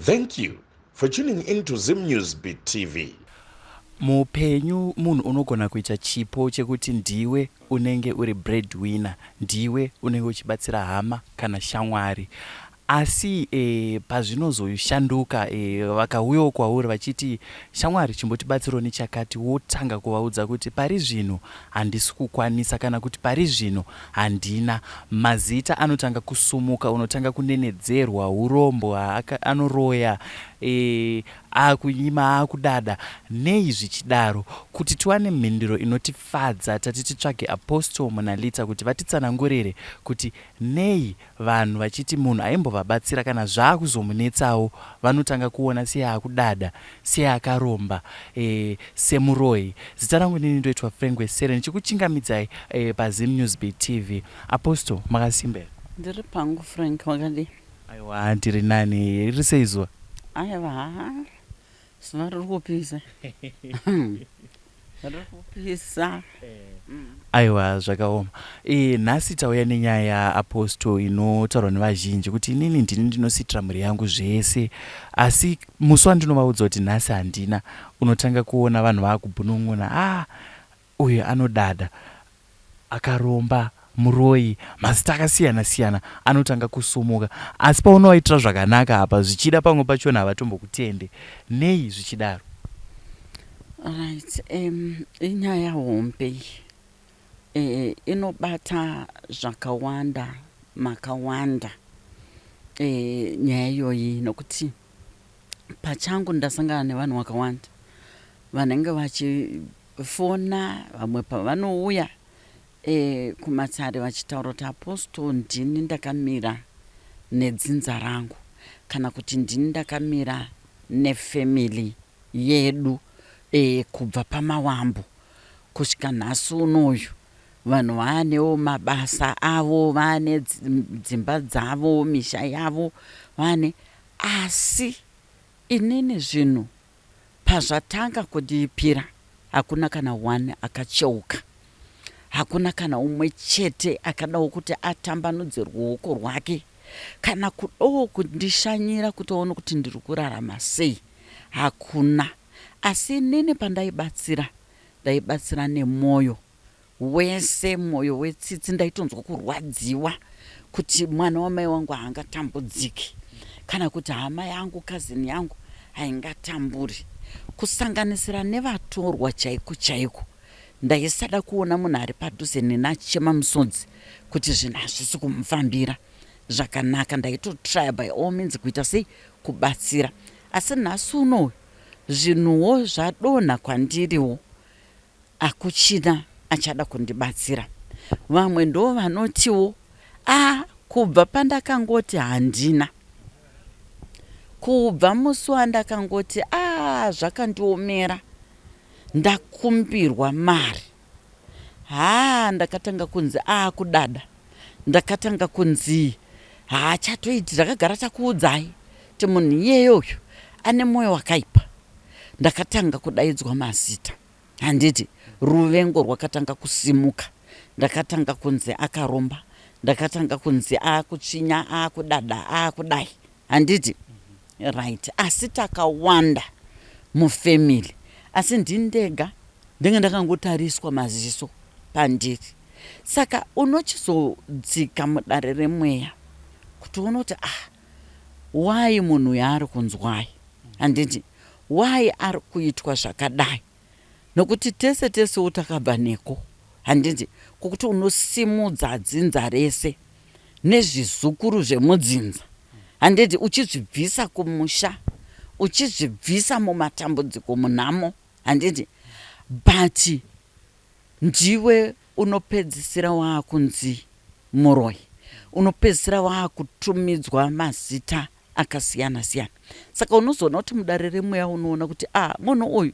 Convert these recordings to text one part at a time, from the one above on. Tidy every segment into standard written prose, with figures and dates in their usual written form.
Thank you for tuning in to Zim News Beat TV. Muupenyu munhu unogona kuita chipo chekuti ndiwe unenge uri breadwinner, ndiwe unenge uchibatsira hama kana shamwari. Asi e, pazvinozoshanduka e, vakauyawo kwauri vachiti shamwari chimbotibatsirawo nechakati, wotanga kuvaudza kuti pari zvino handisi kukwanisa kana kuti pari zvino handina. Mazita anotanga kusumuka, unotanga kunenedzerwa, urombo, anoroya, e, akunyima, akudada. Nei zvichidaro? Kuti tiwane mhinduro inotifadza, tati titsvage Apostle Munalita kuti vatitsanangurire kuti nei vanhu vachiti munhu aimbovabatsira kana zvaakuzomunetsawo vanotanga kuona seakudada, seakaromba, e, semuroyi. Zita rangu inini ndoitwa Frank Wesere ndichikuchingamidzai e, paZim News Beat TV. Apostle, makasimba here? Ndiri pangu Frank, wakadii? Aiwa, ndiri nani. Riri sei zuva? Aiwa, haa, zuva riri kupisa. Riri kupisa. Aiwa, zvakaoma. E, nhasi tauya nenyaya yaApostle inotaurwa nevazhinji kuti inini ndini ndinositira mhuri yangu zvese, asi musi wandinovaudza kuti nhasi handina, unotanga kuona vanhu vaakubhunun'una, ah, uyu anodada, akaromba, muroyi, mazita akasiyana siyana anotanga kusumuka. Asi paunovaitira zvakanaka apa zvichida pamwe pachona havatombokutende. Nei zvichidaro? Right, inyaya hombe iyi. Inobata zvakawanda makawanda nyaya iyoyi nokuti pachangu ndasangana nevanhu vakawanda vanenge vachifona, vamwe pavanouya kumatare vachitaura kuti Apostle, ndini ndakamira nedzinza rangu kana kuti ndini ndakamira nefamily yedu kubva pamawambo kusvika nhasi unoyu. Vanhu vaanewo mabasa avo, vaane dzimba dzavo, misha yavo vaane, asi inini zvinhu pazvatanga kundiipira hakuna kana one akacheuka, hakuna kana umwe chete akadawo kuti atambanudze ruoko rwake kana kudawo kundishanyira kuti aone kuti ndiri kurarama sei, hakuna. Asi inini pandaibatsira, ndaibatsira nemwoyo wese, mwoyo wetsitsi. Ndaitonzwa kurwadziwa kuti mwana wamai wangu haangatambudziki kana kuti hama yangu, kazini yangu haingatamburi, kusanganisira nevatorwa chaiko chaiko. Ndaisada kuona munhu ari padhuze neni achichema musodzi kuti zvinhu hazvisi kumufambira zvakanaka. Ndaitotrya by all means kuita sei, kubatsira. Asi nhasi unoyu zvinhuwo zvadonha kwandiriwo, hakuchina achada kundibatsira. Vamwe ndo vanotiwo a kubva pandakangoti handina, kubva musi wandakangoti a zvakandiomera, ndakumbirwa mari, haa, ndakatanga kunzi akudada, ndakatanga kunzi haachatoiti, ndakagara takuudzai kuti munhu iyeyoyo ane mwoyo wakaipa. Ndakatanga kudaidzwa mazita, handiti? Ruvengo rwakatanga kusimuka. Ndakatanga kunzi akaromba, ndakatanga kunzi akutsvinya, akudada, akudai, handiti? Right, asi takawanda mufamily, asi ndini ndega ndenge ndakangotariswa maziso pandiri. Saka unochizodzika mudare remweya kuti unoti, ah, why munhu yaari kunzwai, handiti? Why ari kuitwa zvakadai? Nokuti tese tesewo takabva neko, handiti? Kwokuti unosimudza dzinza rese nezvizukuru zvemudzinza, handiti, uchizvibvisa kumusha, uchizvibvisa mumatambudziko, munhamo, handiti? But ndiwe unopedzisira waakunzi muroyi, unopedzisira waakutumidzwa mazita akasiyana siyana. Saka unozoona kuti mudare remweya unoona kuti a munhu uyu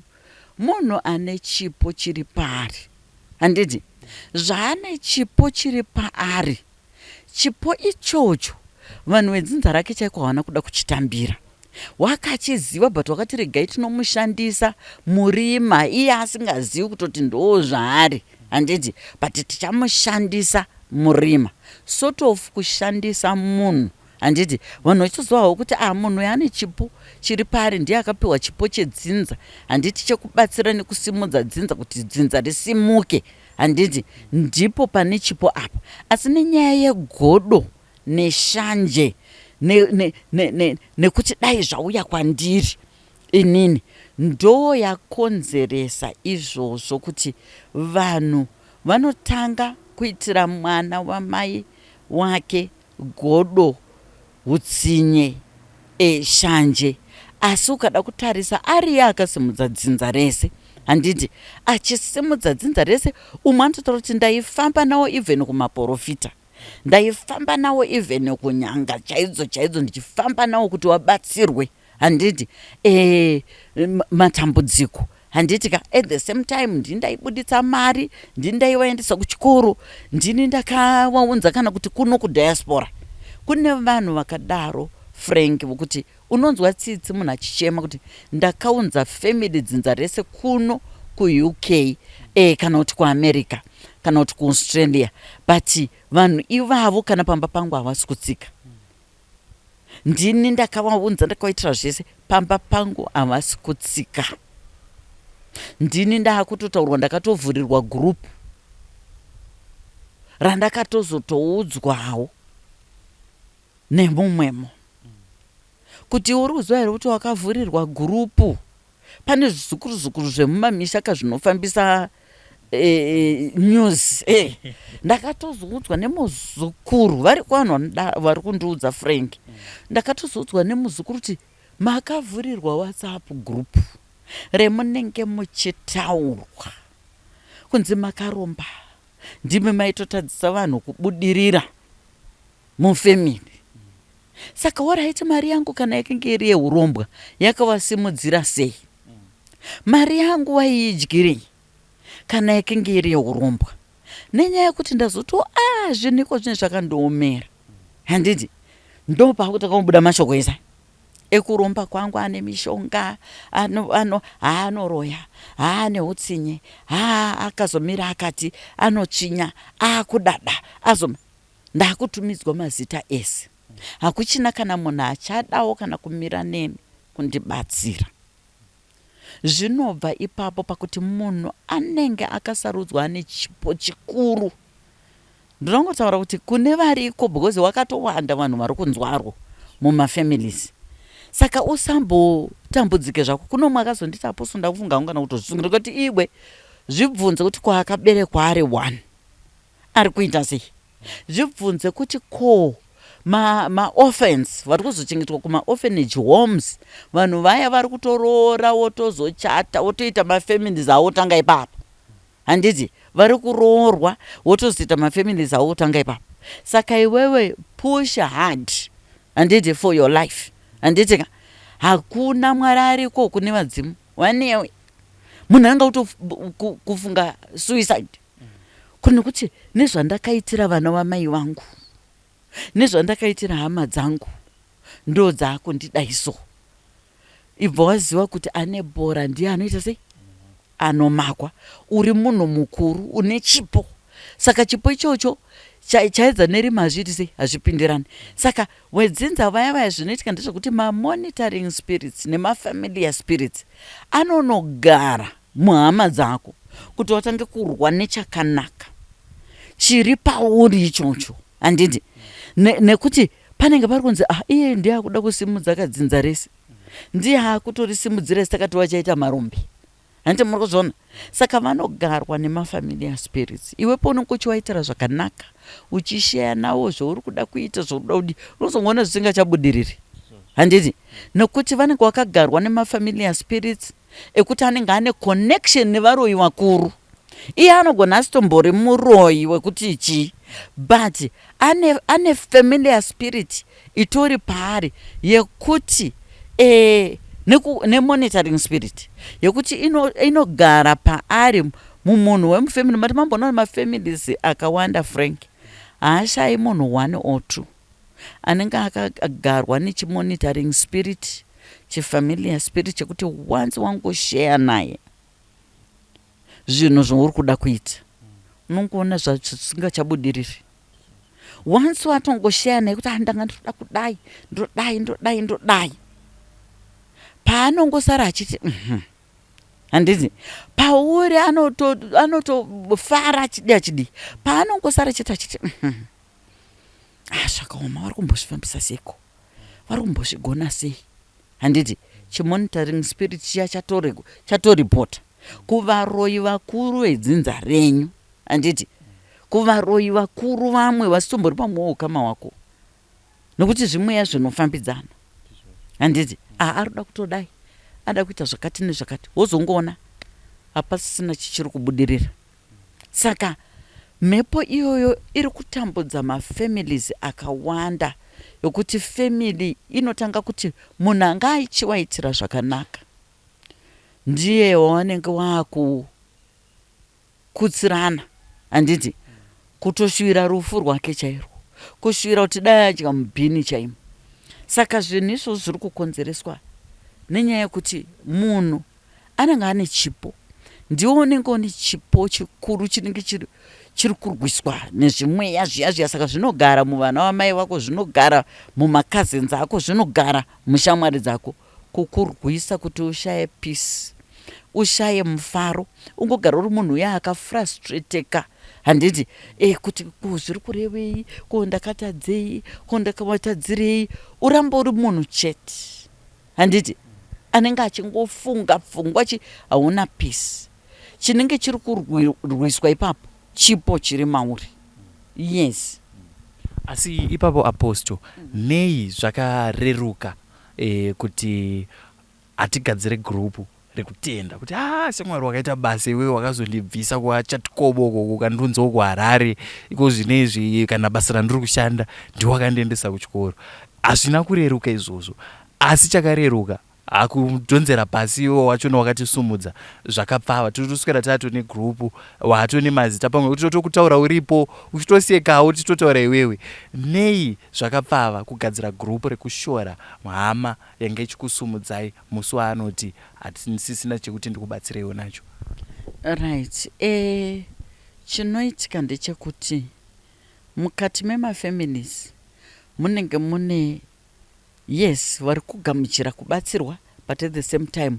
munhu ane chipo chiri paari, handiti? Zvaane chipo chiri paari, chipo ichocho vanhu vedzinza rake chaiko havana kuda kuchitambira. Wakachiziva, but wakati regai tinomushandisa murima, iye asingazivi kutoti ndo zvaari, handiti? But tichamushandisa murima, sort of kushandisa munhu. Handiti vanhu vachitozivawo kuti a ah, munhu uyu ane chipo chiri paari, ndiye akapiwa chipo chedzinza, handiti, chekubatsira nekusimudza dzinza kuti dzinza risimuke, handiti? Ndipo pane chipo apa. Asi nenyaya yegodo neshanje nekuti ne, ne, ne, dai zvauya kwandiri inini, ndo yakonzeresa izvozvo, kuti vanhu vanotanga kuitira mwana wamai wake godo, utsinye, shanje. Asi ukada kutarisa, ariye akasimudza dzinza rese, handiti? Achisimudza dzinza rese, umwe anototaura kuti ndaifamba nawo even kumaprofita, ndaifamba nawo even kunyanga chaidzo chaidzo, ndichifamba nawo kuti wabatsirwe, handiti? Matambudziko, handiti ka? At the same time ndini ndaibuditsa mari, ndini ndaivaendesa kuchikoro, ndini ndakavaunza kana kuti kuno kudiaspora. Kune vanhu vakadaro, Frank, vokuti unonzwa tsitsi munhu achichema kuti ndakaunza family, dzinza rese kuno kuUK, kana kuti kuAmerica, kana kuti kuAustralia, but vanhu ivavo kana pamba pangu havasi kutsika. Ndini ndakavaunza, ndakavaitira zvese, pamba pangu havasi kutsika. Ndini ndaakutotaurwa, ndakatovhurirwa group randakatozotoudzwawo nemumwemo kuti uri kuziva here kuti wakavhurirwa group? Pane zvizukuru zukuru zvemumamisha kazvinofambisa news. Ndakatozoudzwa nemuzukuru, vari kuvanhu vari kundiudza, Frank, ndakatozoudzwa nemuzukuru kuti makavhurirwa WhatsApp group remunenge muchitaurwa kunzi makaromba, ndimi maitotadzisa vanhu kubudirira mufamily. Saka alright, mari yangu kana yakange iri yeurombwa, yakavasimudzira sei? Mari yangu waiidyirei kana yakange iri yeurombwa? Nenyaya yekuti ndazoti a ah, zvinhu iko zvine zvakandiomera, handiti? Ndopakuti kamubuda mashoko esa ekuromba kwangu, ane mishonga, haanoroya, haane utsinye, ha akazomira akati anotsvinya, akudada azo ndakutumidzwa mazita ese. Hakuchina kana munhu achadawo kana kumira neni kundibatsira. Zvinobva ipapo pakuti munhu anenge akasarudzwa ane chipo chikuru. Ndinongotaura kuti kune variko, because wakatowanda vanhu vari kunzwarwo mumafamilies. Saka usambotambudzike zvako. Kuno mumwe akazonditi, "Apostle, ndakufunga hangu kana kutozvisungira." Kuti iwe zvibvunze kuti kwaakaberekwa ari one ari kuita sei. Zvibvunze kuti ko maorphans vari kuzochengetwa kumaorphanage homes, vanhu vaya vari kutoroora, wotozochata, wotoita mafamilies avo, tanga ipapo, handiti? Vari kuroorwa, wotozoita mafamilies avo, wotanga ipapo. Saka iwewe push hard, handiti, for your life, handiti ka? Hakuna Mwari ariko, kune vadzimu wanewe. Munhu anga kutokufunga suicide kune kuti nezvandakaitira vana vamai vangu, nezvandakaitira hama dzangu, ndo dzaakundidai. So ibva waziva kuti ane bhora ndiye anoita sei, anomakwa. Uri munhu mukuru, une chipo. Saka chipo ichocho chaedza nerima hazviiti sei, hazvipindirani. Saka wedzinza vaya vaya, zvinoitika ndezvekuti mamonitoring spirits nemafamiliar spirits anonogara muhama dzako kuti watange kurwa nechakanaka chiri pauri ichocho, handiti? Nekuti panenge pari kunzi, ah, iye ndiye akuda kusimudza kadzinza rese, ndiye akutorisimudzira, takati wachaita marombe, handiti? Muri kuzviona? Saka vanogarwa nemafamiliar spirits. Iwe paunenge uchivaitira zvakanaka, uchisheya nawo zvauri kuda kuita, zvauri kuda kudi, unozongoona zvisingachabudiriri, handiti? Nekuti vanenge vakagarwa nemafamiliar spirits ekuti anenge ane connection nevaroyi vakuru. Iye anogona asitombori muroyi wekuti chii, but ane familiar spirit itori paari yekuti nemonitoring spirit yekuti inogara paari mumunhu wemufamily. Mati mamboona mafamilies akawanda, Frank, haashayi munhu one or two anenge akagarwa nechimonitoring spirit, chifamiliar spirit, chekuti once wangosheya naye zvinhu zvauri kuda kuita, unongoona zvisingachabudiriri. Once watongosheya naye kuti, "Ah, ndanga ndoda kudai, ndodai, ndodai, ndodai," paanongosara achiti Handiti pauri anotofara achidi achidi, paanongosara chete achiti, Ah, zvakaoma, vari kumbozvifambisa seiko? Vari kumbozvigona sei?" Handiti chimonitoring spirit chiya chatoripota kuvaroyi vakuru vedzinza renyu, handiti, kuvaroyi vakuru vamwe vasitombori pamwewo ukama hwako, nokuti zvimweya zvinofambidzana, handiti? A, ari kuda kutodai, ada kuita zvakati nezvakati, wozongoona hapasisina chichiri kubudirira. Saka mhepo iyoyo iri kutambudza mafamilies akawanda, yokuti family inotanga kuti munhu anga achiwaitira zvakanaka ndiye wavanenge waakukutsirana, handiti, kutoshuvira rufu rwake chairwo, kushuvira kuti dai adya mubhini chaimo. Saka zvinhu izvozvo zviri kukonzereswa nenyaya yekuti munhu anenge ane chipo, ndiwo unenge une chipo chikuru chinenge chiri kurwiswa nezvimweya zviya zviya. Saka zvinogara muvana vamai vako, zvinogara mumacousins ako, zvinogara mushamwari dzako, kukurwisa kuti ushaye peace, ushaye mufaro, ungogara uri munhu uya akafrustrateka, handiti, kuti ko zviri kurevei? Ko ndakatadzei? Ko ndakavatadzirei? Uramba uri munhu chete, handiti, anenge achingofunga pfungwa chi hauna peace. Chinenge chiri kurwiswa ipapo chipo chiri mauri, yes. Asi ipapo, Apostle, nei zvakareruka kuti hatigadzire gurupu rekutenda kuti, "Ah, shamwari, wakaita basa iwewe, wakazondibvisa kuChatikobo ukoko, ukandunzawo kuHarare iko zvinezvi, kana basa randiri kushanda ndiwakandiendesa kuchikoro"? Hazvina kureruka izvozvo, asi chakareruka hakudhonzera pasi iwo wachona wakatisumudza zvakapfava. Totoswera tato negurupu, wato nemazita, pamwe kuti totokutaura uripo uchitosekawo tichitotaura iwewe. Nei zvakapfava kugadzira gurupu rekushora hama yange ichikusumudzai musi waanoti, "Hatisisina chekuti ndikubatsireiwo nacho"? Right, chinoitika ndechekuti mukati memafamilies munenge mune, yes, vari kugamuchira kubatsirwa, but at the same time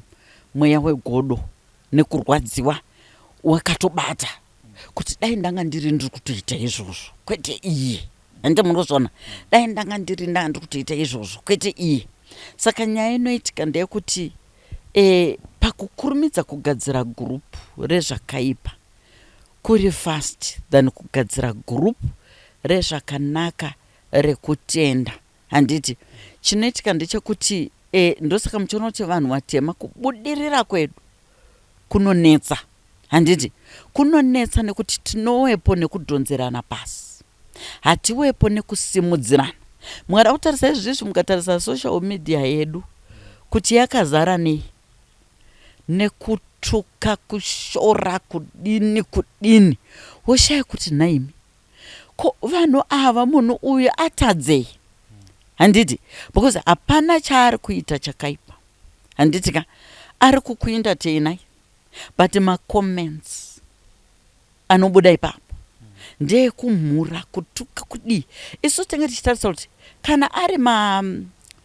mweya wegodo nekurwadziwa wakatobata kuti dai ndanga ndiri kutoita izvozvo kwete iye, handi munozviona? Dai ndanga ndiri ndanga ndiri kutoita izvozvo kwete iye. Saka nyaya inoitika ndeyekuti pakukurumidza kugadzira gurupu rezvakaipa kuri fast than kugadzira gurupu rezvakanaka rekutenda, handiti? Chinoitika ndechekuti ndosaka muchiona kuti vanhu vatema kubudirira kwedu kunonetsa, handiti? Kunonetsa nekuti tinowepo nekudhonzerana pasi, hatiwepo nekusimudzirana. Mukada kutarisa izvizvi, mukatarisa social media yedu kuti yakazara nei, nekutuka, kushora, kudini kudini, woshaya kuti nhaimi, ko vanhu ava, munhu uyu atadzei, handiti? Because hapana chaari kuita chakaipa, handiti ka? Ari kukuentertainai, but macomments anobuda ipapo ndeekumhura, kutuka, kudii. Isu tinge tichitarisa kuti kana ari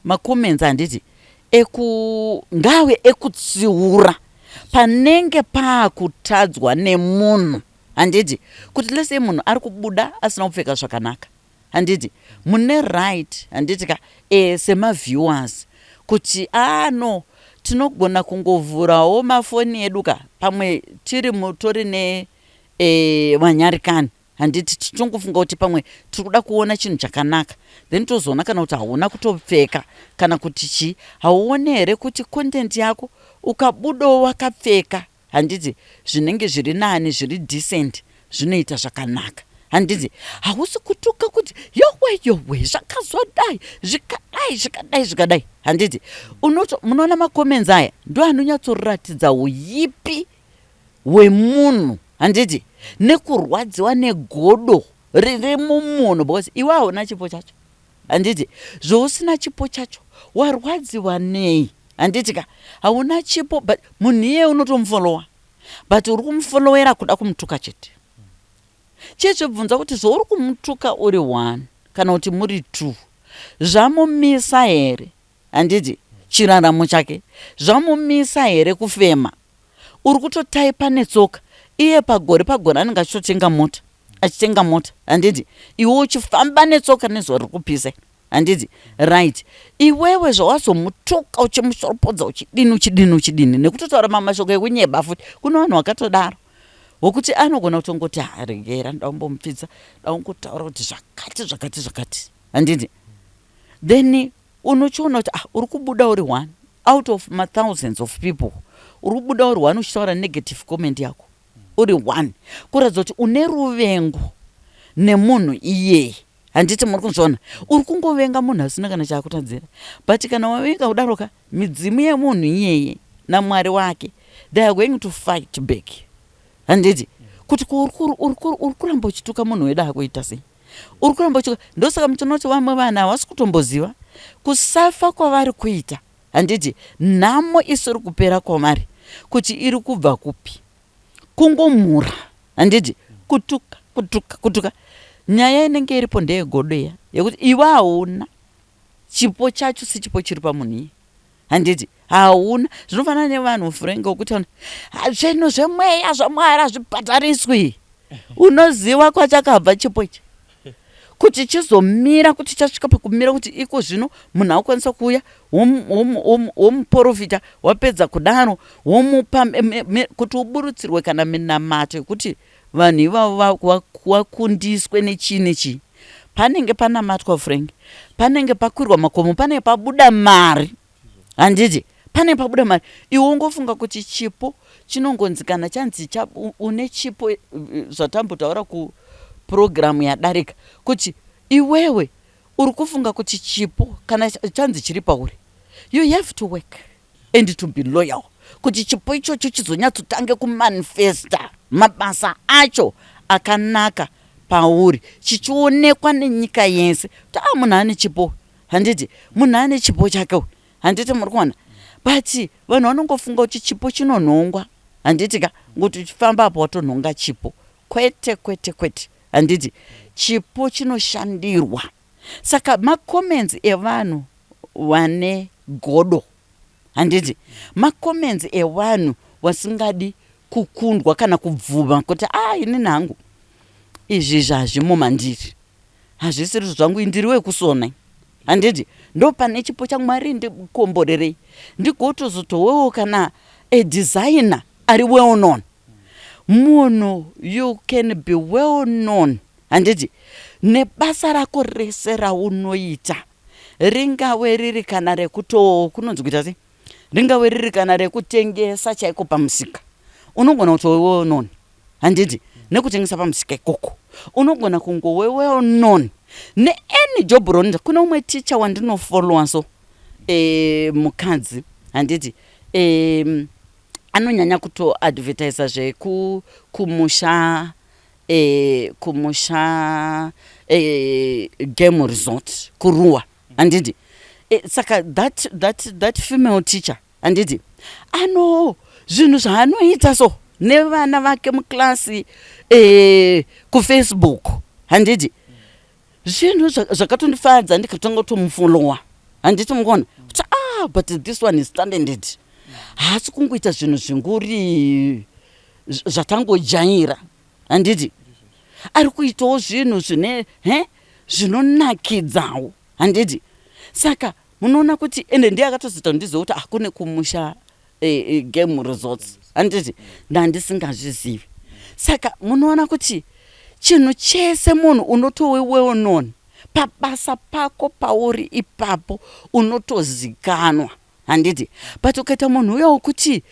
macomments, handiti, eku ngave ekutsiura panenge paakutadzwa nemunhu, handiti? Kuti lese munhu ari kubuda asina kupfeka zvakanaka, handiti mune right, handiti ka, semaviewers kuti, "Ah, no, tinogona kungovhurawo mafoni edu ka, pamwe tiri mutori ne vanyarikani, handiti, tichongofunga kuti pamwe tiri kuda kuona chinhu chakanaka, then tozoona kana kuti hauna kutopfeka kana kuti chii." Hauoni here kuti content yako ukabudawo wakapfeka, handiti, zvinenge zviri nani, zviri decent, zvinoita zvakanaka, handiti? Hausi kutuka kuti, "Yowe, yowe, zvakazodai, zvikadai, zvikadai, zvikadai," handiti? Munoona macomments aya ndo anonyatsoratidza uipi hwemunhu, handiti, nekurwadziwa negodo riri mumunhu, because iwe hauna chipo chacho, handiti? Zvousina chipo chacho, warwadziwa nei, handiti ka? Hauna chipo, but munhu iyeye unotomufollowa, but uri kumufollowera kuda kumutuka chete. Chichibvunza kuti zvauri kumutuka uri one kana kuti muri two, zvamumisa here, handiti, chiraramo chake? Zvamumisa here kufema? Uri kutotaipa netsoka, iye pagore pagore anenge achitotenga mota, achitenga mota, handiti? Iwe uchifamba netsoka nezuva riri kupisa, handiti? Right, iwewe zvawazomutuka, uchimushoropodza, uchidini, uchidini, uchidini, nekutotaura mamashoko ekunyeba futi. Kune vanhu vakatodaro wokuti anogona kutongoti, "Haregera, ndakumbomupfidza, ndakungotaura kuti zvakati, zvakati, zvakati," handiti? Then unochiona kuti, ah, uri kubuda uri one out of mathousands of people. Uri kubuda uri one uchitaura negative comment yako uri one, kuratidza kuti une ruvengo nemunhu iyeye, handiti? Muri kuzviona, uri kungovenga munhu asina kana chaakutadzira. But kana wavenga kudaroka, midzimu yemunhu iyeye namwari wake, they are going to fight back, handiti? Kuti uri kuramba uchituka munhu wedu, akuita sei? Uri kuramba uchituka. Ndosaka muchinoti vamwe vanhu havasi kutomboziva kusafa kwavari kuita, handiti? Nhamo isiri kupera kwavari kuti iri kubva kupi? Kungomhura, handiti? Kutuka, kutuka, kutuka. Nyaya inenge iripo ndeyegodo iya yekuti iwe hauna chipo chacho, sechipo chiri pamunhu iye, handiti? Hauna. Zvinofanana nevanhu, Frank, wekuti zvinhu zvemweya zvaMwari hazvibhadhariswi. Unoziva kwachakabva chipo ichi kuti chizomira, kuti chasvika pakumira, kuti iko zvino munhu akukwanisa kuuya, womuprofita, wapedza kudaro womupa kuti uburutsirwe kana minamato yekuti vanhu ivavo vakundiswe nechii nechii. Panenge panamatwa, Frank, panenge pakwirwa makomo, panenge pabuda mari, handiti? Panenge pabuda mari. Iwe ungofunga kuti chipo chinongonzi kana chanzi une chipo, zvatambotaura kupurogiramu yadarika, kuti iwewe uri kufunga kuti chipo kana chanzi chiri pauri, you have to work and to be loyal kuti chipo ichocho chizonyatsotange kumanifesta mabasa acho akanaka pauri, chichionekwa nenyika yese kuti a, munhu ane chipo, handiti? Munhu ane chipo chake, handiti? Muri kuona? But vanhu vanongofunga kuti chipo chinonhongwa, handiti ka? Ngokuti uchifamba apo watonhonga chipo. Kwete, kwete, kwete, handiti? Chipo chinoshandirwa. Saka macomments evanhu vane godo, handiti, macomments evanhu vasingadi kukundwa kana kubvuma kuti, "A, ah, inini hangu izvi zvazvimo mandiri, hazvisiri zvangu, indiri wekusona, handiti? Ndo pane chipo chaMwari, ndikomborerei ndigotozotowewo kana a designer ari well known." Munhu, you can be well known, handiti, nebasa rako rese raunoita, ringave riri kana rekuto, kunonzi kuita sei, ringave riri kana rekutengesa chaiko pamusika. Unogona kutove well known, handiti, nekutengesa pamusika ikoko. Unogona kungove well known neany job raunoita. Kune umwe ticha wandinofollowa so, mukadzi, handiti? Anonyanya kutoadvertisa zvekumusha, kumusha game resort kuRuwa, handiti? Saka that female teacher, handiti, ano zvinhu zvaanoita so nevana vake muklasi, kuFacebook, handiti? Zvinhu zvakatondifadza, ndikatanga kutomufollowa, handiti? Mukuona kuti, ah, but this one is talented. Haasi kungoita zvinhu zvinguri zvatangojaira, handiti? Ari kuitawo zvinhu zvine he zvinonakidzawo, handiti? Saka munoona kuti ende ndiye akatozoita ndizive kuti, ah, kune kumusha game resorts, handiti? Ndandisingazvizivi. Saka munoona kuti chinhu chese, munhu unotove well known pabasa pako pauri ipapo, unotozikanwa, handiti? But ukaita munhu uya wekuti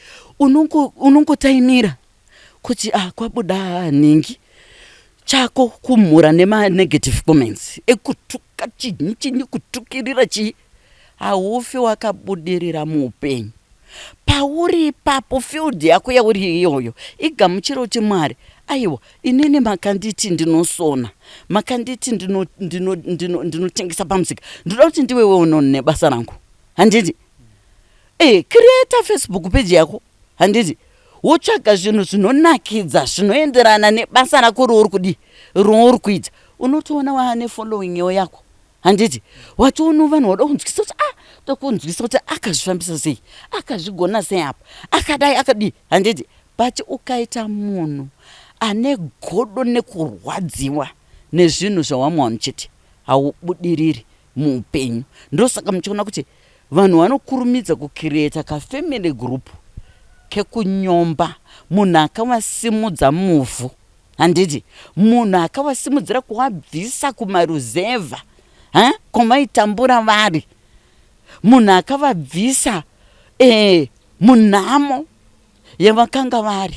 unongotaimira kuti, ah, kwabuda nhingi, chako kumhura nemanegative comments ekutuka chinyi chinyi, kutukirira chii, haufi wakabudirira muupenyu. Pauri ipapo, field yako yauri iyoyo, igamuchira kuti, "Mwari, aiwa, inini makanditi ndinosona, makanditi ndinotengesa pamusika, ndinoda kuti ndiwe well known nebasa rangu," handiti? Creata Facebook page yako, handiti? Wotsvaga zvinhu zvinonakidza zvinoenderana nebasa rako rouri kudii, rouri kuita. Unotoona waane following yo yako, handiti? Watoona vanhu wada kunzwisa kuti ah, tokunzwisa kuti akazvifambisa sei, akazvigona sei apa, akadai, akadii, handiti? But ukaita munhu ane godo nekurwadziwa nezvinhu zvawamwe vanhu chete, haubudiriri muupenyu. Ndosaka muchiona kuti vanhu vanokurumidza kucreata kafamily group kekunyomba munhu akavasimudza muvhu, handiti? Munhu akavasimudzira kuvabvisa kumaruzevha kwavaitambura vari, munhu akavabvisa munhamo yavakanga vari.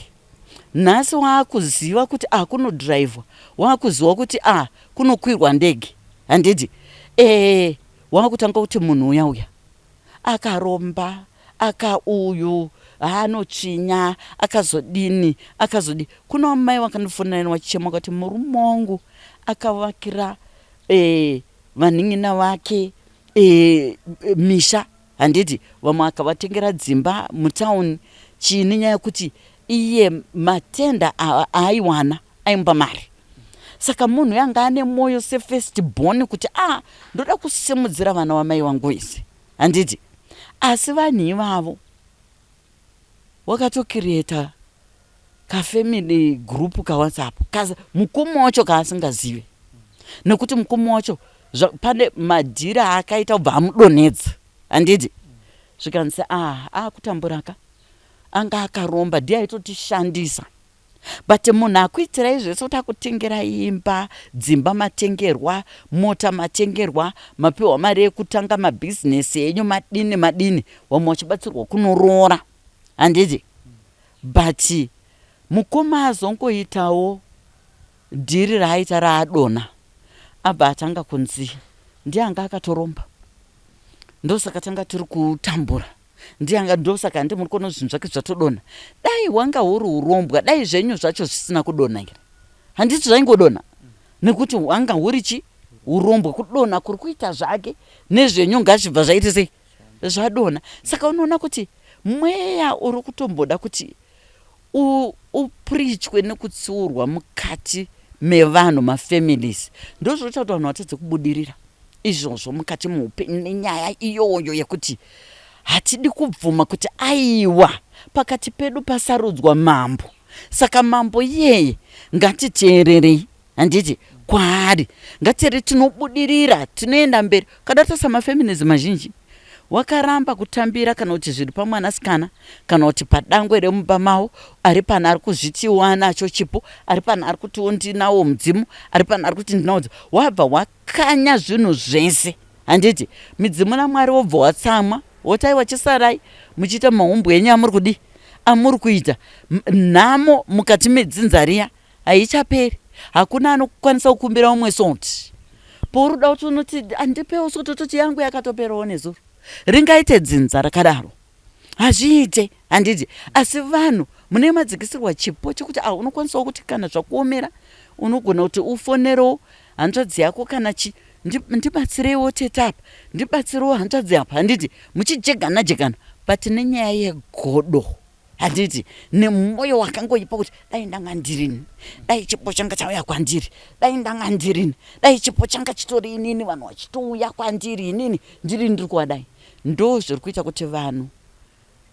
Nhasi waakuziva kuti a kunodhiraivhwa, waakuziva kuti a kunokwirwa ndege, handiti? Waakutanga kuti munhu uya uya akaromba, aka uyu haanotsvinya, akazodini, akazodini. Kuna mai vakandifonera vachichema kuti murume wangu akavakira vanin'ina vake misha, handiti? Vamwe akavatengera dzimba mutauni. Chii? Nenyaya yekuti iye matenda aaiwana aimupa mari. Saka munhu yanga ane mwoyo sefirst born kuti a ndoda kusimudzira vana vamai vangu vese, handiti? Asi vanhu ivavo wakatocreata kafamily group kaWhatsApp mukoma wacho kaasingazive, nekuti mukoma wacho pane madhiri aakaita kubva amudonhedza, handiti? Zvikanzi a akutambura ka, anga akaromba, ndiye aitotishandisa. But munhu akuitirai zvese, kuti akutengerai imba, dzimba matengerwa, mota matengerwa, mapiwa mari yekutanga mabhizinesi enyu, madini madini, vamwe vachibatsirwa kunoroora, handiti? But mukoma azongoitawo dhiri raaita raadonha, abva atanga kunzi ndiye anga akatoromba, ndosaka tanga tiri kutambura, ndiyanga, ndosaka handi muri kuona zvinhu zvake zvatodonha. Dai hwanga huri urombwa, dai zvenyu zvacho zvisina kudonha here? Handiti zvaingodonha nekuti hwanga huri chi urombwa? Kudonha kuri kuita zvake nezvenyu ngazvibva zvaita sei, zvadonha. Saka unoona kuti mweya uri kutomboda kuti upreachwe nekutsiurwa mukati mevanhu, mafamilies. Ndozvinoita kuti vanhu vatadze kubudirira izvozvo mukati muupenyu, nenyaya iyoyo yekuti hatidi kubvuma kuti aiwa, pakati pedu pasarudzwa mambo. Saka mambo iyeye ngatiteererei, handiti? Kwaari ngatiteerere, tinobudirira, tinoenda mberi. Kada tarisa mafamilies mazhinji wakaramba kutambira kana kuti zviri pamwanasikana kana kuti padangwe remumba mavo. Ari pana ari kuzvitiwo anacho chipo, ari pana ari kutiwo ndinawo mudzimu, ari pana ari kuti ndinawo mudzimu. Wabva wakanya zvinhu zvese, handiti? Midzimu naMwari wobva watsamwa, woti aiwa, chisarai muchiita mahumbwe enyu amuri kudii, amuri kuita. Nhamo mukati medzinza riya haichaperi. Hakuna anokwanisa kukumbira umwe salt. Pauri uda kuti unoti andipewo salt, toti yangu yakatoperawo nezuro. Ringaite dzinza rakadaro? Hazviite, handiti? Asi vanhu mune madzikisirwa chipo chekuti a unokwanisawo kuti kana zvakuomera unogona kuti ufonerewo hanzvadzi yako kana chi, ndibatsireiwo tete apa, ndibatsirewo hanzvadzi apa, handiti? Muchijegana jegana. But nenyaya yegodo, handiti, nemwoyo wakangoipa kuti dai ndanga ndirini, dai chipo changa chauya kwandiri, dai ndanga ndirini, dai chipo changa chitori inini, vanhu vachitouya kwandiri, inini ndiri ndiri kuvadai. Ndo zviri kuita kuti vanhu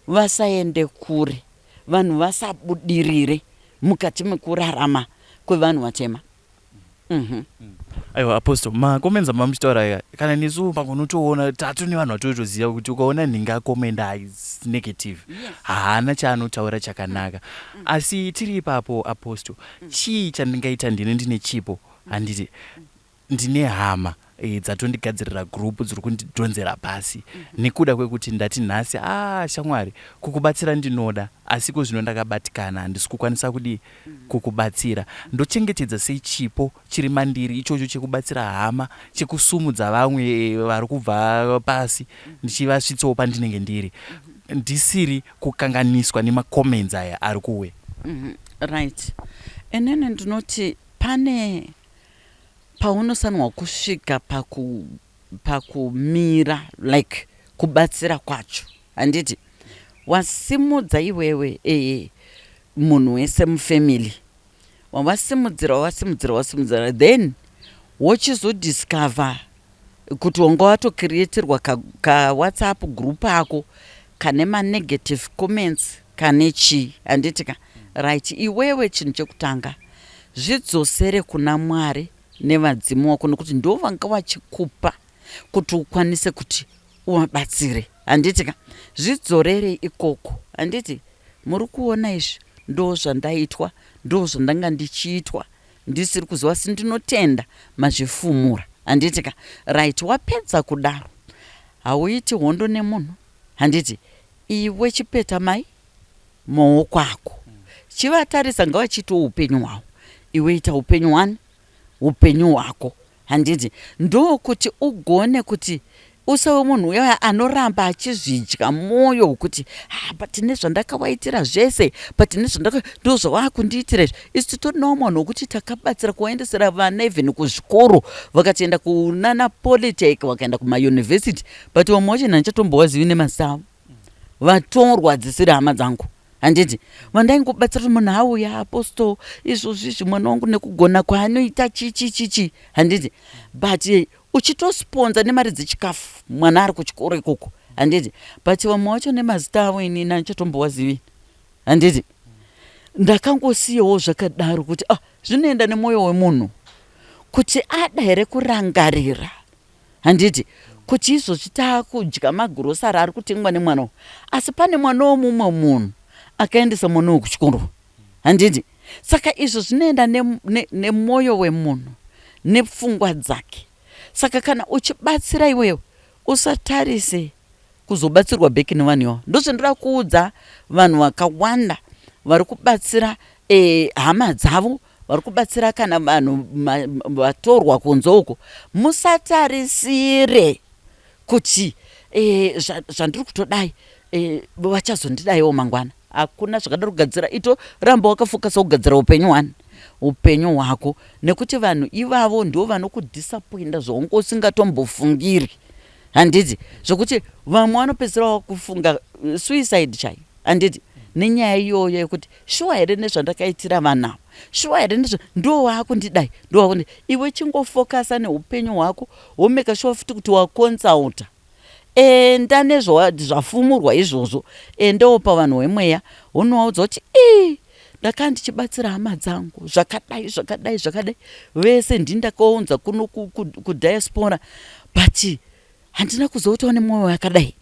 vasaende kure, vanhu vasabudirire mukati mekurarama kwevanhu vatema. Aiwa apostle, macomments amba muchitaura aya, kana nesu pangonotoona tatu nevanhu vatotoziva kuti ukaona nhingi acommenta is negative, haana chaanotaura chakanaka. Asi tiri ipapo apostle, chii chandingaita ndine chipo, handiti? Ndine hama dzatondigadzirira group dziri kundidhonzera pasi nekuda kwekuti ndati nhasi, a shamwari, kukubatsira ndinoda, asi ko zvino ndakabatikana, handisi kukwanisa kudii, kukubatsira. Ndochengetedza sei chipo chiri mandiri ichocho chekubatsira hama, chekusumudza vamwe vari kubva pasi, ndichivasvitsawo pandinenge ndiri, ndisiri kukanganiswa nemacomments aya ari kuuya? Right, inini ndinoti pane paunosanwa kusvika pakumira like kubatsira kwacho, handiti? Wasimudza iwewe. Munhu wese mufamily wavasimudzira, wavasimudzira, wavasimudzira, then wochizodiscover kuti wanga watocreatirwa kaWhatsApp group ako kane manegative comments, kane chii, handiti ka? Right, iwewe chinhu chekutanga, zvidzosere kuna Mwari nevadzimu wako, nekuti ndo vanga vachikupa kuti ukwanise kuti uvabatsire, handiti ka? Zvidzorere ikoko, handiti? Muri kuona izvi, ndo zvandaitwa, ndo zvandanga ndichiitwa ndisiri kuziva, asi ndinotenda mazvifumura, handiti ka? Right, wapedza kudaro, hauiti hondo nemunhu, handiti? Iwe chipeta mai maoko ako, chivatarisa, ngavachiitawo upenyu hwavo, iwe ita upenyu hwani, upenyu hwako, handiti? Ndokuti ugone kuti usave munhu uya anoramba achizvidya mwoyo kuti, "Ah, but nezvandakawaitira zvese, but nezvandaka, ndo zvavakundiitira izvi." Isu titorinawo munhu wekuti takabatsira kuvaendesera vana even kuzvikoro, vakatoenda kunana polytech, vakaenda kumayunivhesity, but vamwe vacho handichatombovazivi nemazita avo, vatorwa dzisiri hama dzangu, handiti? Vandaingobatsira kuti munhu auya, "Apostle, izvozvi izvi mwana wangu nekugona kwaanoita chichi chichi," handiti? But uchitosponsa nemari dzechikafu, mwana ari kuchikoro ikoko, handiti? But vamwe vacho nemazita avo inini handichatombovazivi, handiti? Ndakangosiyawo zvakadaro kuti, ah, zvinoenda nemwoyo wemunhu kuti ada here kurangarira, handiti, kuti izvozvi taakudya magurosari ari kutengwa nemwana uyu, asi pane mwana womumwe munhu akaendesa mwana uyu kuchikoro, handiti? Saka izvo zvinoenda nemwoyo wemunhu nepfungwa dzake. Saka kana uchibatsira iwewe, usatarise kuzobatsirwa back nevanhu ivavo. Ndozvandinoda kuudza vanhu vakawanda vari kubatsira hama dzavo, vari kubatsira kana vanhu vatorwa kunze uko. Musatarisire kuti zvandiri kutodai vachazondidaiwo mangwana. Hakuna zvakadaro. Kugadzira, itoramba wakafokasa kugadzira upenyu hwani, upenyu hwako, nekuti vanhu ivavo ndo vanokudisappointa zvaunge usingatombofungiri, handiti? Zvokuti vamwe vanopedzisira vakufunga suicide chaiyo, handiti, nenyaya iyoyo yekuti, "Shuwa here nezvandakaitira vanhu ava? Shuwa here nezva ndo waakundidai, ndo waakundi?" Iwe chingofokasa neupenyu hwako, womeka sure futi kuti waconsulta. Enda nezvafumurwa izvozvo, endawo pavanhu vemweya, wonovaudza kuti, "Ii, ndakanga ndichibatsira hama dzangu zvakadai, zvakadai, zvakadai, vese ndini ndakaunza kuno kudiaspora, but handina kuzoitawo nemwoyo yakadai.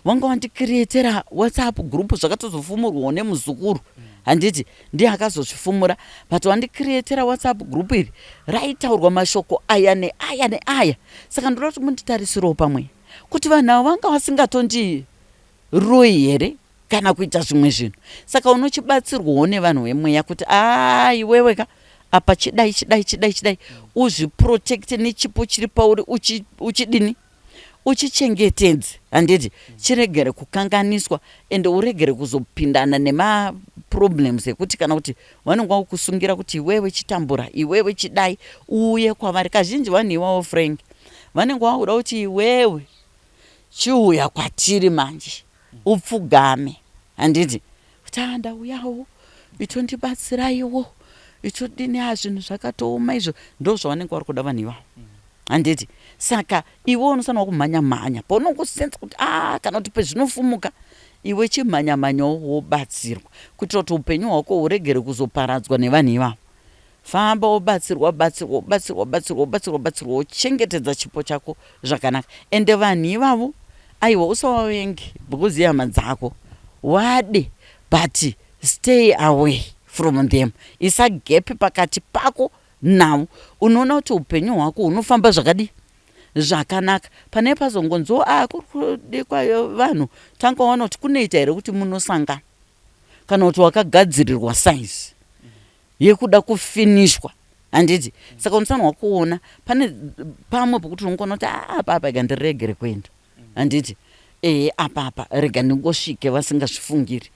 Vanga vandicreatera WhatsApp group." Zvakatozofumurwawo nemuzukuru, handiti? Ndiye akazozvifumura. "But wandicreatera WhatsApp group iri raitaurwa mashoko aya neaya neaya, saka ndoda kuti munditarisirawo pamwe kuti vanhu ava vanga vasingatondiroyi here kana kuita zvimwe zvinhu." Saka unochibatsirwawo nevanhu vemweya kuti, "Aa, iwewe ka, apa chidai, chidai, chidai, chidai, uzviprotecte nechipo chiri pauri, uchidini, uchichengetedze, handiti? Chiregere kukanganiswa, ende uregere kuzopindana nemaproblems ekuti kana kuti vanenge vakukusungira kuti iwewe chitambura, iwewe chidai, uuye kwavari." Kazhinji vanhu ivavo, Frank, vanenge vakuda kuti iwewe chiuya kwatiri manje, upfugame, handiti, kuti, "A, ndauyawo, itondibatsiraiwo, itodini, a, zvinhu zvakatooma izvo." Ndo zvavanenge vari kuda vanhu ivavo, handiti? Saka iwe unofanira kumhanya mhanya paunongosenza kuti, a, kana kuti pezvinofumuka, iwe chimhanya mhanyawo wobatsirwa kuitira kuti upenyu hwako huregere kuzoparadzwa nevanhu ivavo. Famba wobatsirwa, batsirwa, wobatsirwa, batsirwa, wobatsirwa, batsirwa, wochengetedza chipo chako zvakanaka. Ende vanhu ivavo, aiwa, usavavengi because ihama dzako, wade, but stay away from them. Isa gap pakati pako navo. Unoona kuti upenyu hwako hunofamba zvakadii, zvakanaka. Pane pazongonziwo, "A, kuri kudikwa vanhu," tanga waona kuti kunoita here kuti munosangana, kana kuti wakagadzirirwa size yekuda kufinishwa, handiti? Saka unofanirwa kuona pane pamwe pokuti unongoona kuti, "Ah, apa apa rega ndiregere kuenda, handiti? Apa apa rega ndingosvike vasingazvifungiri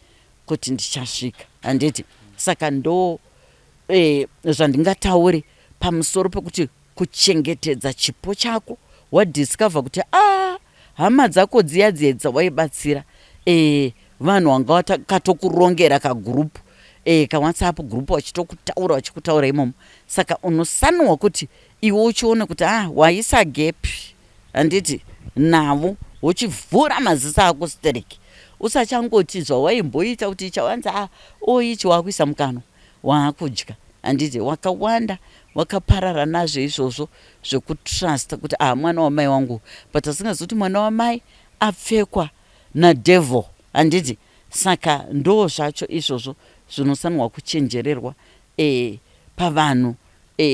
kuti ndichasvika," handiti? Saka ndo zvandingataure pamusoro pekuti kuchengetedza chipo chako. Wadiscover kuti, a, hama dzako dziya dziya dzawaibatsira, vanhu vanga vakatokurongera kagroup. KaWhatsApp group vachitokutaura, vachikutaura imomo. Saka unosanwa kuti iwe uchione kuti ah, waisa gap, handiti, navo wochivhura maziso ako stereki, usachangoti zvawaimboita kuti chawanzi a oichi waakuisa mukanwa, waakudya, handiti? Wakawanda wakaparara nazvo izvozvo zvekutrusta kuti ah, mwana wamai wangu, but asingazivi kuti mwana wamai apfekwa nadevil, handiti? Saka ndo zvacho izvozvo zvinosanirwa kuchenjererwa pavanhu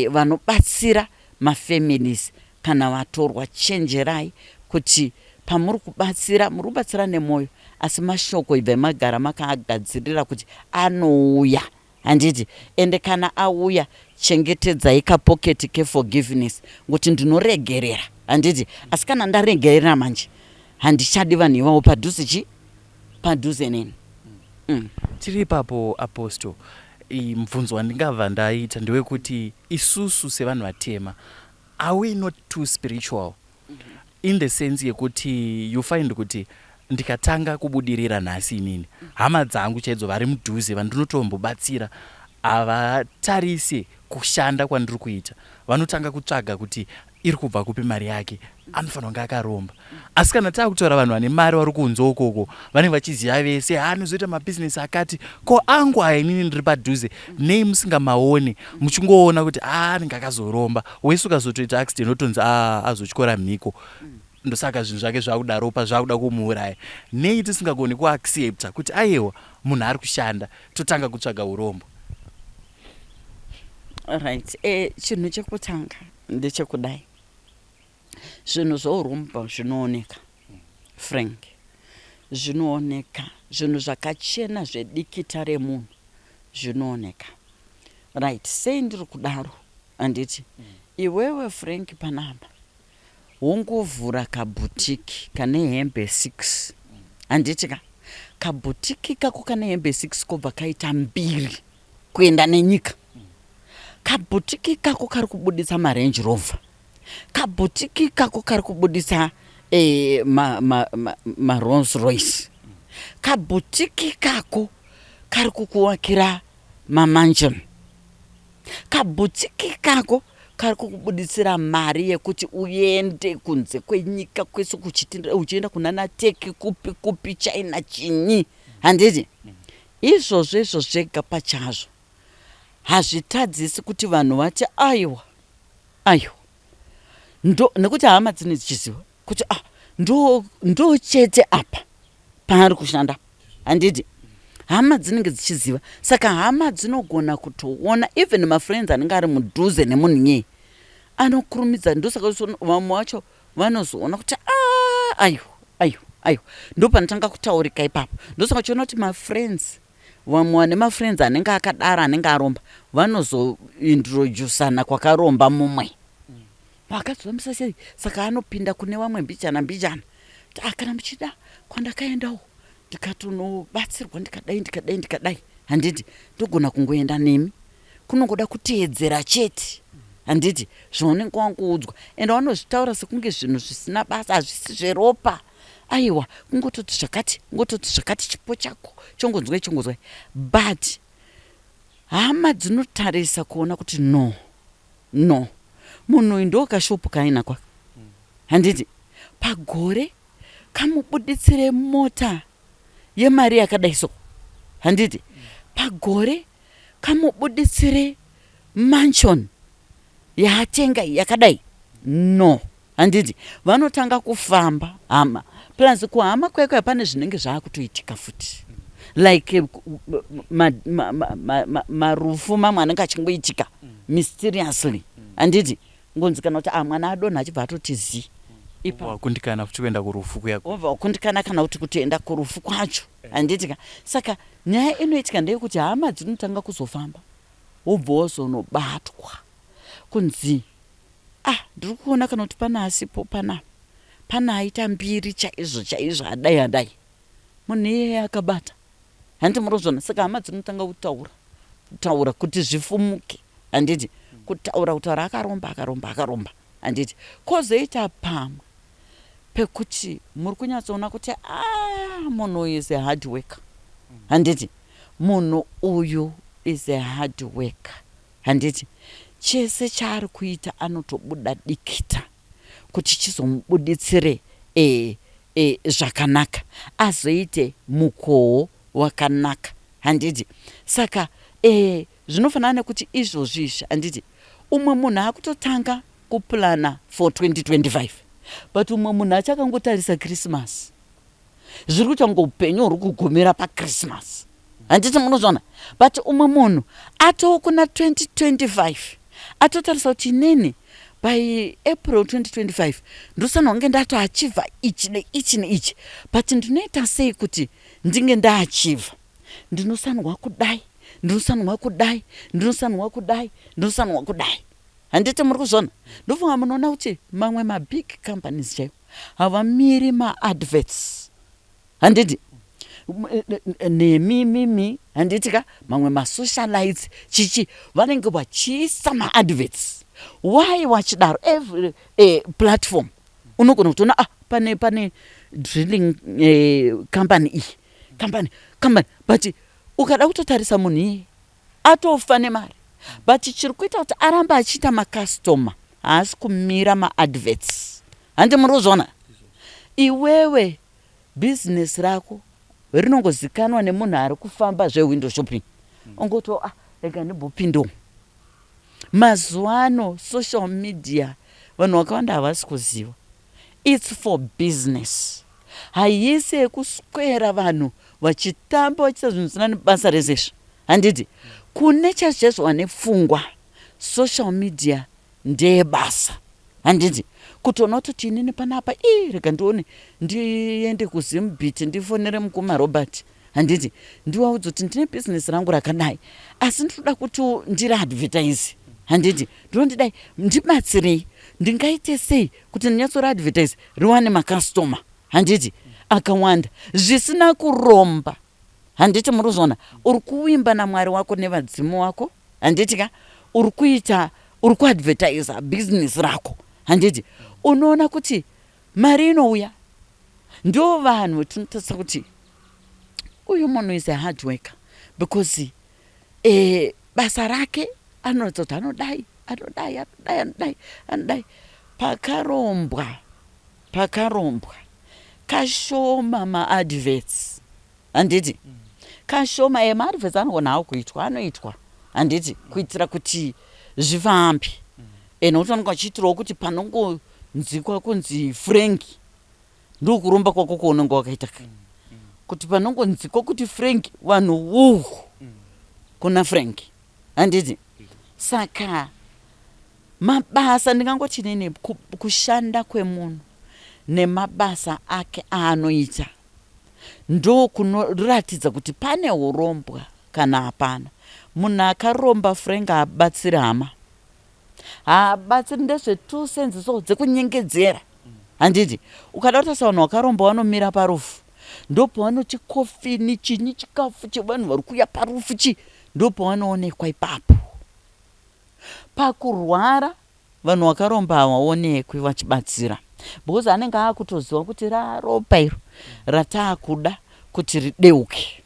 vanobatsira mafamilies kana vatorwa. Chenjerai kuti pamuri kubatsira, muri kubatsira nemwoyo, asi mashoko ibvai magara makaagadzirira kuti anouya, handiti? Ende kana auya, chengetedzai kapocket keforgiveness, ngokuti ndinoregerera, handiti? Asi kana ndaregerera manje, handichadi vanhu ivavo padhuze, chi padhuze neni. Tiri ipapo, Apostle, mubvunzo wandingabva ndaita ndewekuti isusu sevanhu vatema, are we not too spiritual, in the sense yekuti you find kuti ndikatanga kubudirira nhasi, inini hama dzangu chaidzo vari mudhuze vandinotombobatsira havatarise kushanda kwandiri kuita, vanotanga kutsvaga kuti iri kubva kupi mari yake, anofanira kunge akaromba. Asi kana taakutaura vanhu vane mari vari kunze ukoko, vanenge vachiziva vese, ha, anozoita mabhizinesi akati. Ko angu aya, inini ndiri padhuze, nei musingamaoni, muchingoona kuti a, anenge akazoromba? Wese ukazotoita accident, otonzi a, azotyora mhiko, ndosaka zvinhu zvake zvakudaropa, zvakuda kumuuraya. Nei tisingagoni kuaccepta kuti aiwa, munhu ari kushanda, totanga kutsvaga urombo? Right, chinhu chekutanga ndechekudai: zvinhu zvourombo zvinooneka, Frank, zvinooneka. Zvinhu zvakachena zvedikita remunhu zvinooneka, right? Sei ndiri kudaro? Handiti iwewe, Frank, panapa wongovhura kabhutiki kane hembe 6, handiti ka? Kabhutiki kako kane hembe 6 kobva kaita mbiri kuenda nenyika. Kabhutiki kako kari kubudisa maRange Rover. Kabhutiki kako kari kubudisa maRolls Royce. Kabhutiki kako kari kukuwakira mamansion. Kabhutiki kako kari kukubudisira mari yekuti uende kunze kwenyika kwese, uchienda kunana Turkey, kupi kupi, China, chinyi, handiti? Izvozvo izvo zvega pachazvo hazvitadzisi kuti vanhu vati aiwa, aiwa, ndo nekuti hama dzine dzichiziva kuti ah, ndo chete apa paari kushanda, handiti? Hama dzinenge dzichiziva, saka hama dzinogona kutoona. Even mafriends anenge ari mudhuze nemunhu nyeye anokurumidza. Ndosaka vamwe vacho vanozoona kuti a, aiwa, aiwa, aiwa, ndo panotanga kutaurika ipapo. Ndosaka uchiona kuti mafriends, vamwe vane mafriends anenge akadaro, anenge aromba, vanozointroducana kwakaromba mumwe, vakazofambisa sei. Saka anopinda kune vamwe mbijana mbijana, ah, kana muchida kwandakaendawo ndikatonobatsirwa, ndikadai, ndikadai, ndikadai, handiti? Ndogona kungoenda nemi, kunongoda kuteedzera chete, handiti, zvaunenge wanguudzwa. Ende vanozvitaura sekunge zvinhu zvisina basa, hazvisi zveropa, aiwa, kungototi zvakati, kungototi zvakati, chipo chako chongonzwai, chongonzwai. But hama dzinotarisa kuona kuti no, no, munhu uyu ndo kashopu kaaina kwaka, handiti? Pagore kamubuditsire mota yemari yakadai so, handiti? Pagore kamubuditsire mansion yaatenga yakadai, no, handiti? Vanotanga kufamba hama, plus kuhama kwekwe pane zvinenge zvaakutoitika futi, like marufu mamwe anenge achingoitika mysteriously, handiti? Ngonzi kana kuti ah, mwana adonha, achibva atoti zi. Wakundikana futi kuenda kurufu kuya. Wobva wakundikana kana kuti kutoenda kurufu kwacho, handiti ka? Saka nyaya inoitika ndeyekuti hama dzinotanga kuzofamba, wobva wazonobatwa kunzi ah, ndiri kuona kana kuti pane asipo panapa, pane aita mbiri chaizvo chaizvo, adai adai, munhu iyeye akabata, handiti? Murozvona. Saka hama dzinotanga kutaura kutaura kuti zvifumuke, handiti? Kutaura kutaura, akaromba, akaromba, akaromba, handiti? Kwozoita pamwe pekuti muri kunyatsoona kuti a, munhu uyu is a hard worker, handiti? Munhu uyu is a hard worker, handiti? Chese chaari kuita anotobuda dikita kuti chizomubuditsire zvakanaka, azoite mukoho wakanaka, handiti? Saka zvinofanana nekuti izvozvi izvi, handiti, umwe munhu akutotanga kuplana for 2025, but umwe munhu achakangotarisa Christmas. Zviri kuita kunge upenyu huri kugumira paChristmas, handiti munozviona? But umwe munhu atoo kuna 2025, atotarisa kuti inini by April 2025 ndofanira kunge ndatoachivha ichi neichi neichi, but ndinoita sei kuti ndinge ndaachivha? Ndinosanirwa kudai, ndinosanirwa kudai, ndinosanirwa kudai, ndinosanirwa kudai, handiti muri kuzviona? Ndofunga munoona kuti mamwe mabig companies chaiwo havamiri maadverts, handiti? Nemimimi, handiti ka? Mamwe masocialites chichi vanenge vachiisa maadverts. Why vachidaro? Every platform unogona kutoona, ah, pane drilling company iyi, company, but ukada kutotarisa munhu iye atofa nemari, but chiri kuita kuti arambe achiita macustomer, haasi kumira maadverts, handi muri kuzviona? Iwewe bhizinesi rako rinongozikanwa nemunhu ari kufamba zvewindow shopping, ongoto, "Ah, rega ndimbopindawo." Mazuva ano social media vanhu vakawanda havasi kuziva it's for business. Haisi yekuswera vanhu vachitamba, vachiita zvinhu zvisina nebasa rezezvo, handiti? Kune chaizvo chaizvo vane pfungwa, social media ndeyebasa, handiti? Kutoona kutoti inini panapa, ii, rega ndione, ndiende kuZimbit, ndifonere mukoma Robert, handiti? Ndivaudza kuti ndine bhizinesi rangu rakadai, asi ndinoda kuti ndiriadvertise, handiti? Ndinondidai, ndibatsirei, ndingaite sei kuti ndinyatsoriadvertise riwane macustomer, handiti, akawanda zvisina kuromba, handiti muri kuzviona? Uri kuwimba naMwari wako nevadzimu wako, handiti ka? Uri kuita, uri kuadvertisa bhizinesi rako, handiti? Unoona kuti mari inouya. Ndo vanhu tinotarisa kuti uyu munhu is a hard worker because basa rake anoratidza kuti anodai, anodai, anodai, anodai, anodai. Pakarombwa kashoma maadverts, handiti? Kashoma. Maadverts anogona hawo kuitwa, anoitwa, handiti, kuitira kuti zvifambe. Nokuti vanonge vachiitirawo kuti panongonzikwa kunzi Frank, ndokuromba kwako kwaunenge wakaita ka, kuti panongonzikwa kuti Frank, vanhu wuhu kuna Frank, handiti? Saka mabasa, ndingangoti nini, kushanda kwemunhu nemabasa ake aanoita ndo kunoratidza kuti pane urombwa kana hapana. Munhu akaromba, Frank, haabatsiri hama, haabatsiri. Ndezve2 cents so dzekunyengedzera, handiti? Ukada kutarisa vanhu vakaromba vanomira parufu, ndopavanoti kofini chinyi, chikafu chevanhu vari kuuya parufu chi, ndopavanoonekwa ipapo. Pakurwara vanhu vakaromba havaonekwi vachibatsira because anenge akutoziva kuti raropa iro rataakuda kuti rideuke.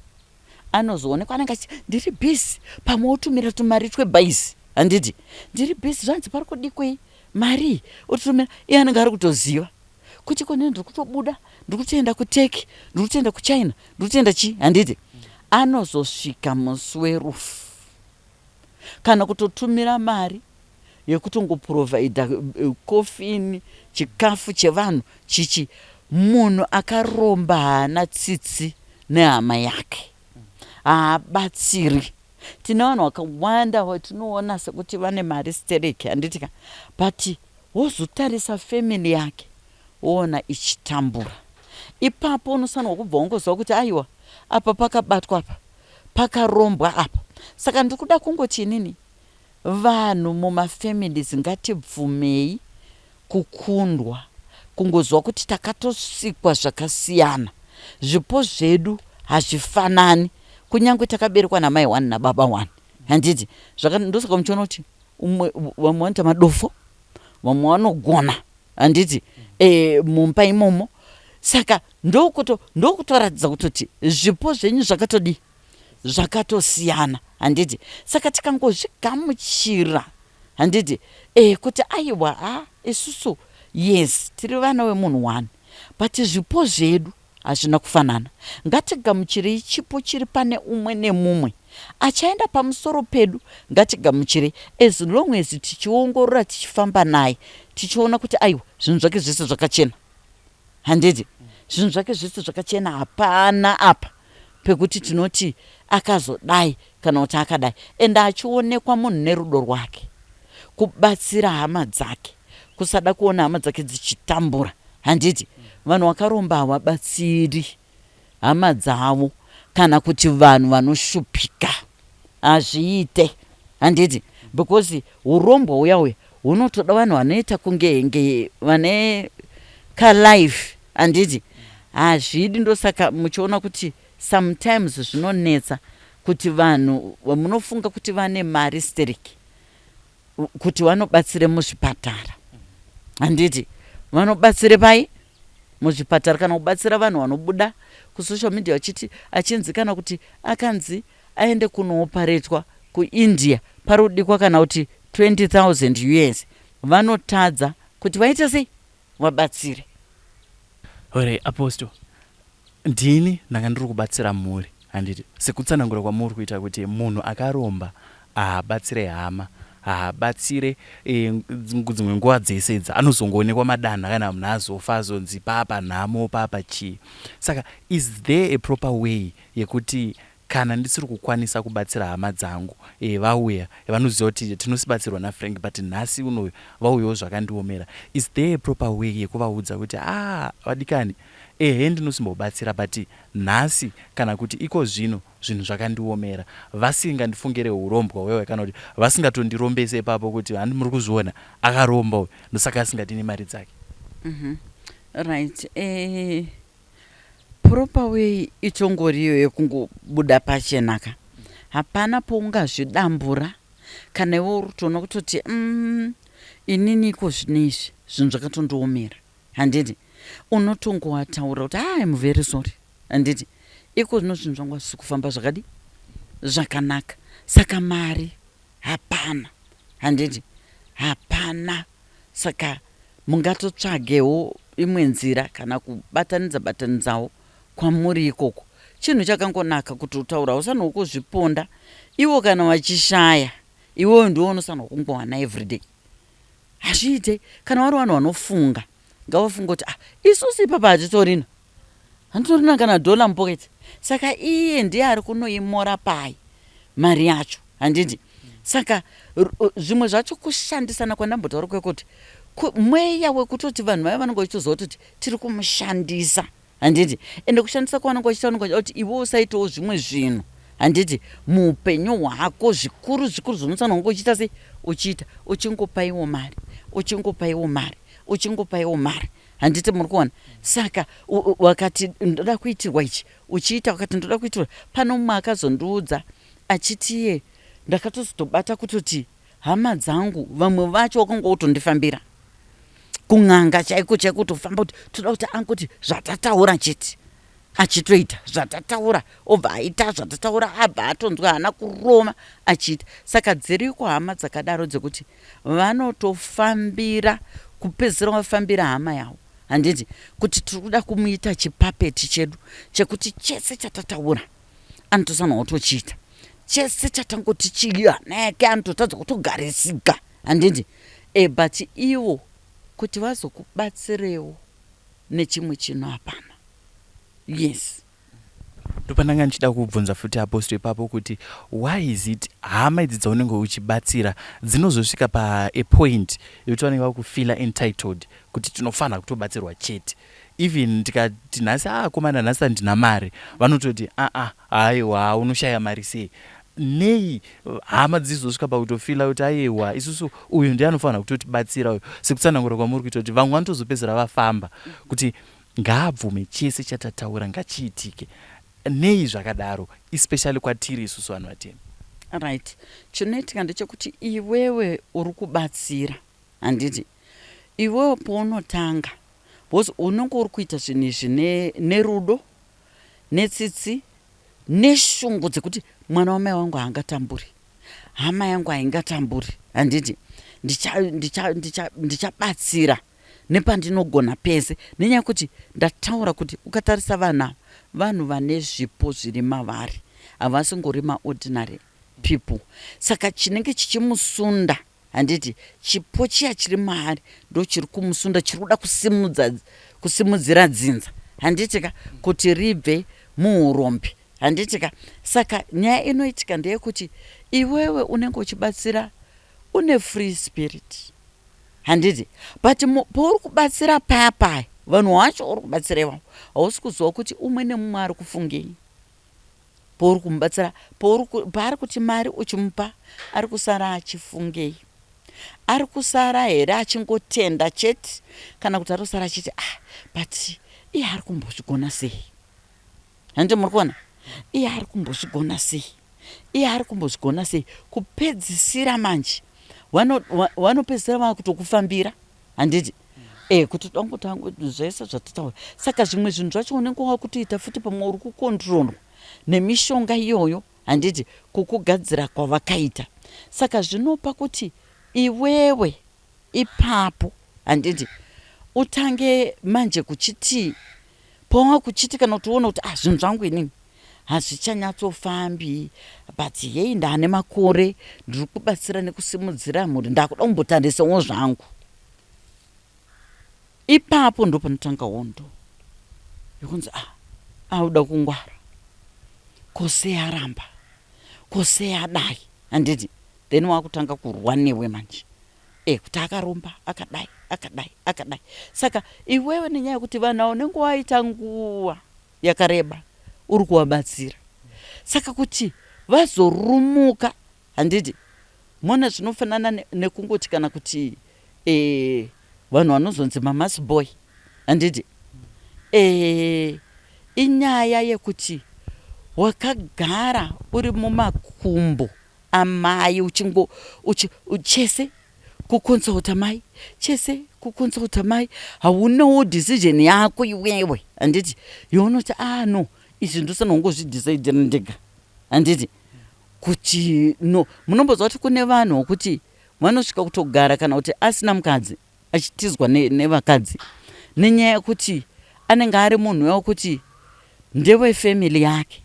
Anozoonekwa anenge achi, "Ndiri busy." Pamwe otumira tumari twebhaisi, handiti? "Ndiri busy, zvanzi pari kudikwei mari?" Otumira. Iye anenge ari kutoziva kuti konei ndiri kutobuda, ndiri kutoenda kuTurkey, ndiri kutoenda kuChina, ndiri kutoenda chii, handiti? Anozosvika musi werufu kana kutotumira mari yekutongoprovhaidha kofini, chikafu chevanhu chichi. Munhu akaromba haana tsitsi nehama yake, haabatsiri. Tine vanhu vakawanda vatinoona sekuti vane mari stereki, handiti ka? But wozotarisa family yake, woona ichitambura. Ipapo unofanirwa kubva wangoziva kuti aiwa, apa pakabatwa, apa pakarombwa apa. Saka ndiri kuda kungoti inini, vanhu mumafamilies ngatibvumei kukundwa, kungoziva kuti takatosikwa zvakasiyana, zvipo zvedu hazvifanani, kunyange takaberekwa namai one nababa one, handiti? Ndosaka muchiona kuti umwe, vamwe vanoita madofo, vamwe vanogona, handiti, mumba imomo. Saka ndokutoratidza kutoti zvipo zvenyu zvakatodii. Zvakatosiyana, handiti? Saka tikangozvigamuchira, handiti, e kuti aiwa, ha, isusu, yes, tiri vana vemunhu one, but zvipo zvedu hazvina kufanana. Ngatigamuchirei chipo chiri pane umwe nemumwe achaenda pamusoro pedu. Ngatigamuchirei as long as tichiongorora, tichifamba naye, tichiona kuti aiwa, zvinhu zvake zvese zvakachena, handiti? Zvinhu zvake zvese zvakachena, hapana apa pekuti tinoti akazodai kana kuti akadai. Ende achionekwa munhu nerudo rwake, kubatsira hama dzake, kusada kuona hama dzake dzichitambura, handiti? Vanhu vakaromba havabatsiri hama dzavo kana kuti vanhu vanoshupika, hazviite, handiti? Because urombwa uya uya hunotoda vanhu vanoita kunge nge vane kalife, handiti? Hazvidi. Ndosaka muchiona kuti sometimes zvinonetsa kuti vanhu munofunga kuti vane mari stereki kuti vanobatsire muzvipatara, handiti? Vanobatsire pai muzvipatara kana kubatsira vanhu vanobuda kusocial media vachiti achinzi kana kuti akanzi aende kunooparetwa kuIndia, pari kudikwa kana kuti 20,000 US, vanotadza kuti vaite sei, vabatsire. Ore Apostle, ndini ndanga ndiri kubatsira mhuri, handiti? Sekutsanangura kwamuri kuita kuti munhu akaromba haabatsire hama, haabatsire dzimwe nguva dzese idzi anozongoonekwa madanha kana munhu azofa, azonzi papa nhamo, papa chii. Saka is there a proper way yekuti kana ndisiri kukwanisa kubatsira hama dzangu, vauya, vanoziva kuti tinosibatsirwa naFrank, but nhasi unoyu vauyawo zvakandiomera, is there a proper way yekuvaudza kuti, "A ah, vadikani, ehe, ndinosimbobatsira, but nhasi kana kuti iko zvino zvinhu zvakandiomera," vasingandifungire urombwa wewe kana kuti vasingatondirombese ipapo kuti, "Handi muri kuzviona, akaromba uyu, ndosaka asingatini mari dzake"? Right, proper way itongoriyo yekungobuda pachenaka. Hapana poungazvidambura kana iwe uri kutoona kutoti, inini iko zvino izvi zvinhu zvakatondiomera," handiti? Unotongowataura kuti, "Ah, I'm very sorry," handiti? "Iko zvino zvinhu zvangu hazvisi kufamba zvakadi zvakanaka, saka mari hapana," handiti? "Hapana, saka mungatotsvagewo imwe nzira kana kubatanidza batanidzawo kwamuri ikoko." Chinhu chakangonaka kuti utaura, usanwa kuzviponda iwo. Kana wachishaya, iwewe ndiwo unosanwa kungowana everyday, hazviite. Kana vari vanhu vanofunga, ngavafunga kuti, "Ah, isusu ipapa hatitorina, handitorina kana dhola mupoketi, saka iye ndiye ari kunoimora pai mari yacho," handiti? Saka zvimwe zvacho kushandisana kwandambotaura kwekuti mweya wekutoti vanhu vaya vanonge vachitoziva kutoti tiri kumushandisa, handiti? Ende kushandisa kwavanonge vachiita, vanonge vachida kuti iwe usaitawo zvimwe zvinhu, handiti, muupenyu hwako, zvikuru zvikuru zvinofanira kunge uchiita sei, uchiita, uchingopaiwo mari, uchingopaiwo mari, uchingopaiwo mari, handiti muri kuona? Saka wakati, "Ndoda kuitirwa ichi," uchiita, wakati, "Ndoda kuitirwa." Pano mumwe akazondiudza achiti iye, "Ndakatozotobata kutoti hama dzangu vamwe vacho wakanga wotondifambira kun'anga chaiko chaiko, kutofamba kuti toda kuti angoti zvatataura chete, achitoita zvatataura, obva aita zvatataura, abva atonzwa haana kuroma achiita." Saka dziriko hama dzakadaro dzekuti vanotofambira, kupedzisira vafambira hama yavo, handiti, kuti tiri kuda kumuita chipapeti chedu chekuti chese chatataura anotofanira kutochiita, chese chatangoti chii, hana yake anototadza kutogarisika, handiti? But ivo kuti vazokubatsirewo nechimwe chinhu, hapana. Yes. Ndopandanga ndichida kubvunza futi, Apostle, ipapo kuti why is it hama idzi dzaunenge uchibatsira dzinozosvika pa a point yekuti vanenge vakufeela entitled kuti tinofanira kutobatsirwa chete? Even tikati nhasi, "A komana, nhasi handina mari," vanototi, "Aa, haiwa, unoshaya mari sei?" Nei hama dzizosvika pakutofeela kuti, "Aiwa, isusu uyu ndiye anofanira kutotibatsira uyu," sekutsanangura kwamuri kuita kuti vamwe vanotozopedzera vafamba kuti ngaabvume chese chatataura ngachiitike? Nei zvakadaro, especially kwatiri isusu vanhu vatema? Right, chinoitika ndechekuti iwewe uri kubatsira, handiti? Iwewe paunotanga, because unenge uri kuita zvinhu izvi nerudo, netsitsi, neshungu dzekuti Mwana wamai wangu haangatamburi, hama yangu haingatamburi, handiti? Ndichabatsira nepandinogona pese, nenyaya yekuti ndataura kuti ukatarisa vana, vanhu vane zvipo zviri mavari, havasingori maordinary people. Saka chinenge chichimusunda, handiti, chipo chiya chiri maari ndo chiri kumusunda, chiri kuda kusimudza, kusimudzira dzinza, handiti ka, kuti ribve muurombi, handiti ka? Saka nyaya inoitika ndeyekuti iwewe unenge uchibatsira une free spirit, handiti? But pauri kubatsira paya paya, vanhu vacho uri kubatsira ivavo, hausi kuziva kuti umwe nemumwe ari kufungei pauri kumubatsira, paari kuti mari uchimupa, ari kusara achifungei? Ari kusara here achingotenda chete, kana kuti ari kusara achiti, "Ah, but iye ari kumbozvigona sei?" Handiti muri kuona? Iye ari kumbozvigona sei? Iye ari kumbozvigona sei? Kupedzisira manje vanopedzisira vava kutokufambira, handiti? Kuti dongotangu zvese zvatataura. Saka zvimwe zvinhu zvacho unenge wakutoita futi, pamwe uri kucontrolwa nemishonga iyoyo, handiti, kukugadzira kwavakaita. Saka zvinopa kuti iwewe ipapo, handiti, utange manje kuchiti pawanga kuchiti, kana kuti uone kuti, "Ah, zvinhu zvangu inini hazvichanyatsofambi, but yei, ndaane makore ndiri kubatsira nekusimudzira mhuri, ndakuda kumbotarisawo zvangu." Ipapo ndo panotanga hondo yekunzi, "Ah, auda kungwara, kose aramba, kose adai," handiti? Then wakutanga kurwa newe manje, kuti akaromba, akadai, akadai, akadai. Saka iwewe, nenyaya yekuti vanhu unenge waita nguva yakareba uri kuvabatsira, saka kuti vazorumuka, handiti, mona zvinofanana nekungoti kana kuti vanhu vanozonzi mama's boy, handiti? Inyaya yekuti wakagara uri mumakumbo amai, uchingo chese kuconsulta mai, chese kuconsulta mai, haunawo decision yako iwewe, handiti, yaunoti, "Ah, no, izvi ndosana kungozvidecideira ndega," handiti? Kuti no, munombozwa kuti kune vanhu vokuti vanosvika kutogara kana kuti asina mukadzi, achitizwa nevakadzi, nenyaya yekuti anenge ari munhu wekuti ndewefamily yake.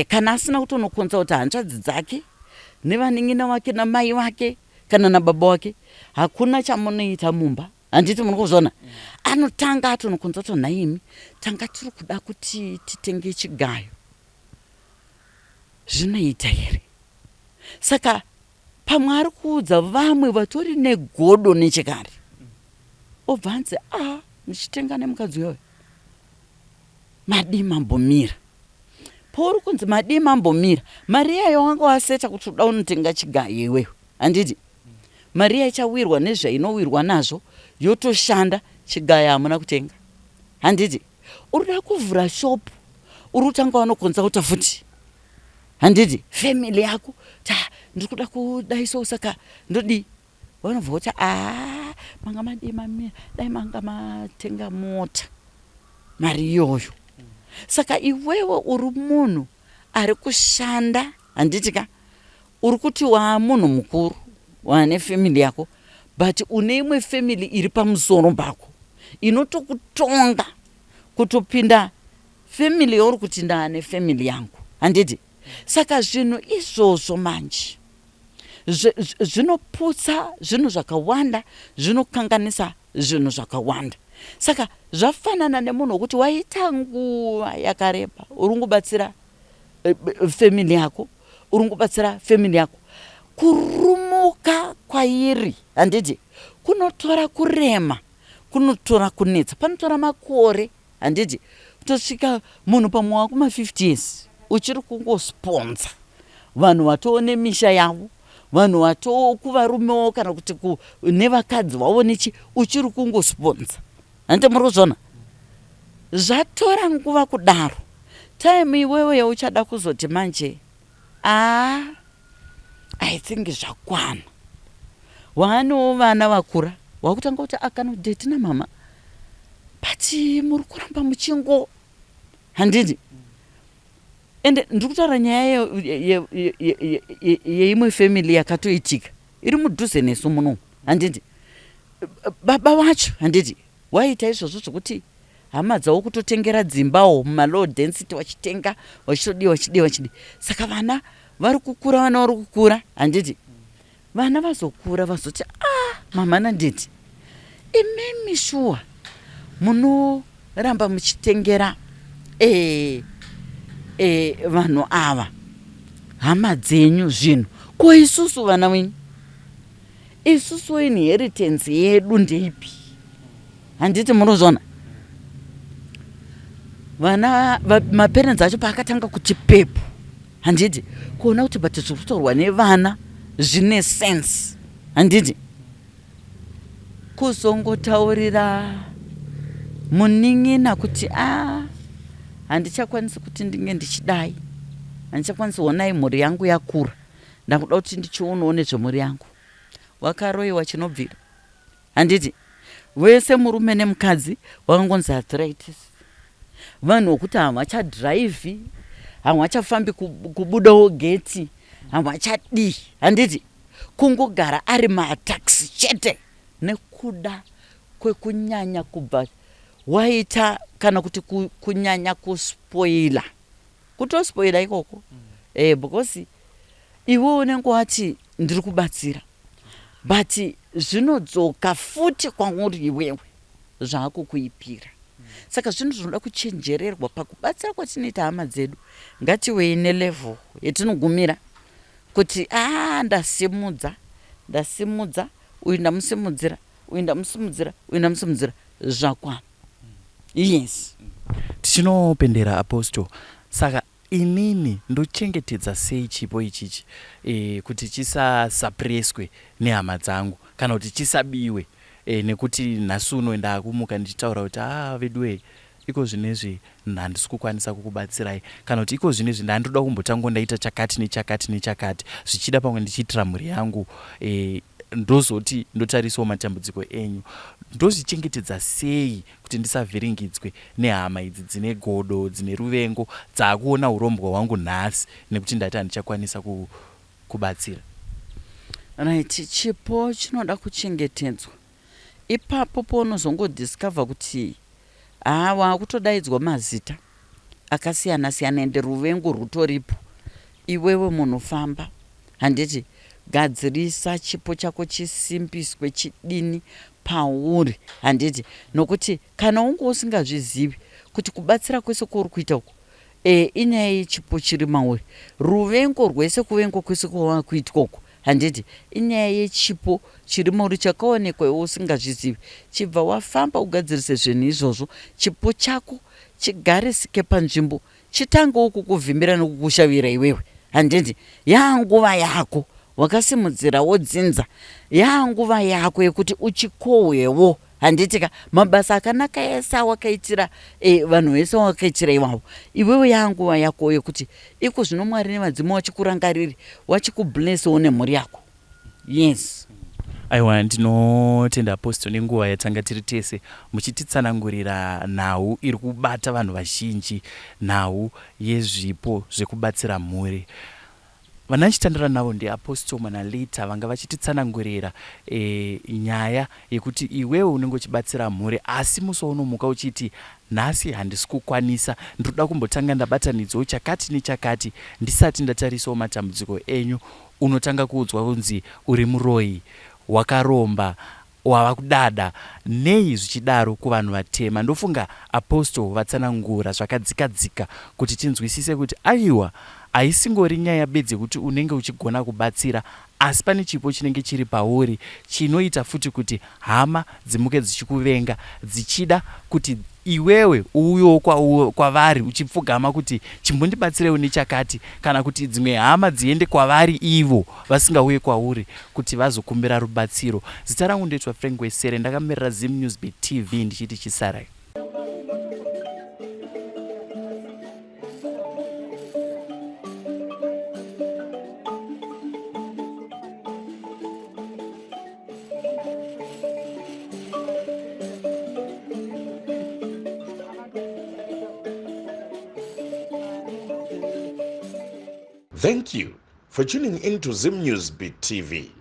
Kana asina kutonoconsulta hanzvadzi dzake nevanin'ina vake namai vake kana nababa wake, hakuna chamunoita mumba, handiti? Muri kuzviona, anotanga atonoconsulta, "Nhaimi, tanga tiri kuda kuti titenge chigayo, zvinoita here?" Saka pamwe ari kuudza vamwe vatori negodo nechekare, obva anzi, "A, ndichitenga nemukadzi uyoyo, madii mambomira?" Pauri kunzi madii mambomira, mari iyayo wanga waseta kuti uda unotenga chigayo iwewe, handiti? Mari iya ichawirwa nezvainowirwa nazvo, yotoshanda, chigayo hamuna kutenga, handiti? Uri kuda kuvhura shopu, uri kutanga wanoconsulta futi, handiti, family yako, ta ndiri kuda kudaiso, saka ndodii? Vanobva kuti, "Aa, manga madii mamira, dai manga matenga mota mari iyoyo." Saka iwewe uri munhu ari kushanda, handiti ka? Uri kuti waa munhu mukuru, waane family yako, but une imwe family iri pamusoro pako inotokutonga kutopinda family yauri kuti ndaane family yangu, handiti? Saka zvinhu izvozvo manje zvinoputsa zvinhu zvakawanda, zvinokanganisa zvinhu zvakawanda. Saka zvafanana nemunhu wekuti waita nguva yakareba uri kungobatsira family yako, uri kungobatsira family yako. Kurumuka kwairi, handiti, kunotora kurema, kunotora kunetsa, panotora makore, handiti? Kutosvika munhu pamwe wakuma50 years uchiri kungosponsa vanhu vatoo nemisha yavo, vanhu vatoo kuvarumewo kana kuti nevakadzi vavo nechi, uchiri kungosponsa, handiti? Muri kuzviona, zvatora nguva kudaro. Time iwewe yauchada kuzoti manje, "Aa, I think zvakwana," waanewo vana vakura, wakutanga kuti akana daddy namama, but muri kuramba muchingo, handiti? Ende ndiri kutaura nyaya yeimwe family yakatoitika iri mudhuze nesu muno, handiti? Baba vacho, handiti, waita izvozvo zvokuti hama dzavo kutotengera dzimbawo mumalow density, vachitenga, vachitodii, vachidii, vachidii. Saka vana vari kukura, vana vari kukura, handiti? Vana vazokura, vazoti, "Ah, mama nanditi, imimi shuwa munoramba muchitengera vanhu ava, hama dzenyu, zvinhu. Ko isusu vana wenyu, isusu inheritance yedu ndeipi?" Handiti munozviona? Vana, maparents acho paakatanga kuti pepu, handiti, kuona kuti but zviri kutaurwa nevana zvine sense, handiti? Kuzongotaurira munin'ina kuti, "A, handichakwanisi kuti ndinge ndichidai, handichakwanisi. Honai, mhuri yangu yakura, ndakuda kuti ndichionawo nezvemhuri yangu." Wakaroyiwa chinobvira, handiti? Vese murume nemukadzi vakangonzi arthritis. Vanhu vokuti havachadhiraivhi, havachafambi, kubudawo geti havachadii, handiti? Kungogara ari mataxi chete, nekuda kwekunyanya kubva waita kana kuti kunyanya kuspoila, kutospoila ikoko because iwe unenge wati ndiri kubatsira, but zvinodzoka futi kwauri iwewe zvaakukuipira. Saka zvinhu zvinoda kuchenjererwa pakubatsira kwatinoita hama dzedu. Ngatiwei nelevel yetinogumira kuti, a, ndasimudza, ndasimudza uyu, ndamusimudzira uyu, ndamusimudzira uyu, ndamusimudzira, zvakwana. Yes. Tichinopendera, Apostle, saka inini ndochengetedza sei chipo ichichi kuti chisasuppresswe nehama dzangu kana kuti chisabiwe? Nekuti nhasi uno ndaakumuka ndichitaura kuti, "A, veduwe, iko zvinezvi handisi kukwanisa kukubatsirai," kana kuti, "Iko zvinezvi ndandoda kumbotango ndaita chakati nechakati nechakati, zvichida pamwe ndichiitira mhuri yangu, ndozoti ndotarisawo matambudziko enyu." Ndozvichengetedza sei kuti ndisavhiringidzwe nehama idzi dzine godo, dzine ruvengo, dzaakuona urombwa hwangu nhasi nekuti ndati handichakwanisa kubatsira? Right, chipo chinoda kuchengetedzwa. Ipapo paunozongodiscover kuti haa, waakutodaidzwa mazita akasiyana siyana, ende ruvengo rutoripo, iwewe munhu famba, handiti? Gadzirisa chipo chako, chisimbiswe, chidini pauri, handiti? Nokuti kana unge usingazvizivi kuti kubatsira kwese kwauri kuita uku inyaya yechipo chiri mauri, ruvengo rwese, kuvengwa kwese kwavakuitwa uku, handiti, inyaya yechipo chiri mauri chakaonekwa iwe usingazvizivi. Chibva wafamba ugadzirise zvinhu izvozvo, chipo chako chigarisike panzvimbo, chitangewo kukuvhimbira nekukushavira iwewe, handiti? Yaanguva yako, wakasimudzirawo dzinza, yaanguva yako yekuti uchikohwewo, handiti ka? Mabasa akanaka ese awakaitira vanhu vese wakaitira ivavo, iwewe yaanguva yako yekuti iko zvino Mwari nevadzimu wachikurangariri, wachikublessawo nemhuri yako. Yes. Aiwa, ndinotenda, Apostle, nenguva yatanga tiri tese muchititsanangurira nhau iri kubata vanhu vazhinji, nhau yezvipo zvekubatsira mhuri. Vana ndichitandara navo ndiApostle Manalita, vanga vachititsanangurira nyaya yekuti iwewe unenge uchibatsira mhuri, asi musi waunomuka uchiti, "Nhasi handisi kukwanisa, ndinoda kumbotanga ndabatanidzawo chakati nechakati ndisati ndatarisawo matambudziko enyu," unotanga kuudzwa kunzi uri muroyi, wakaromba, wava kudada. Nei zvichidaro kuvanhu vatema? Ndofunga Apostle vatsanangura zvakadzika dzika kuti tinzwisise kuti aiwa, haisingori nyaya bedzi yekuti unenge uchigona kubatsira, asi pane chipo chinenge chiri pauri chinoita futi kuti hama dzimuke dzichikuvenga, dzichida kuti iwewe uuyewo kwavari uchipfugama kuti, "Chimbondibatsirewo nechakati," kana kuti dzimwe hama dziende kwavari ivo vasingauye kwauri kuti vazokumbira rubatsiro. Zita rangu ndoitwa Frank Wesere, ndakamirira Zim Newsbeat TV, ndichiti chisarai. Thank you for tuning in to Zim News Beat TV.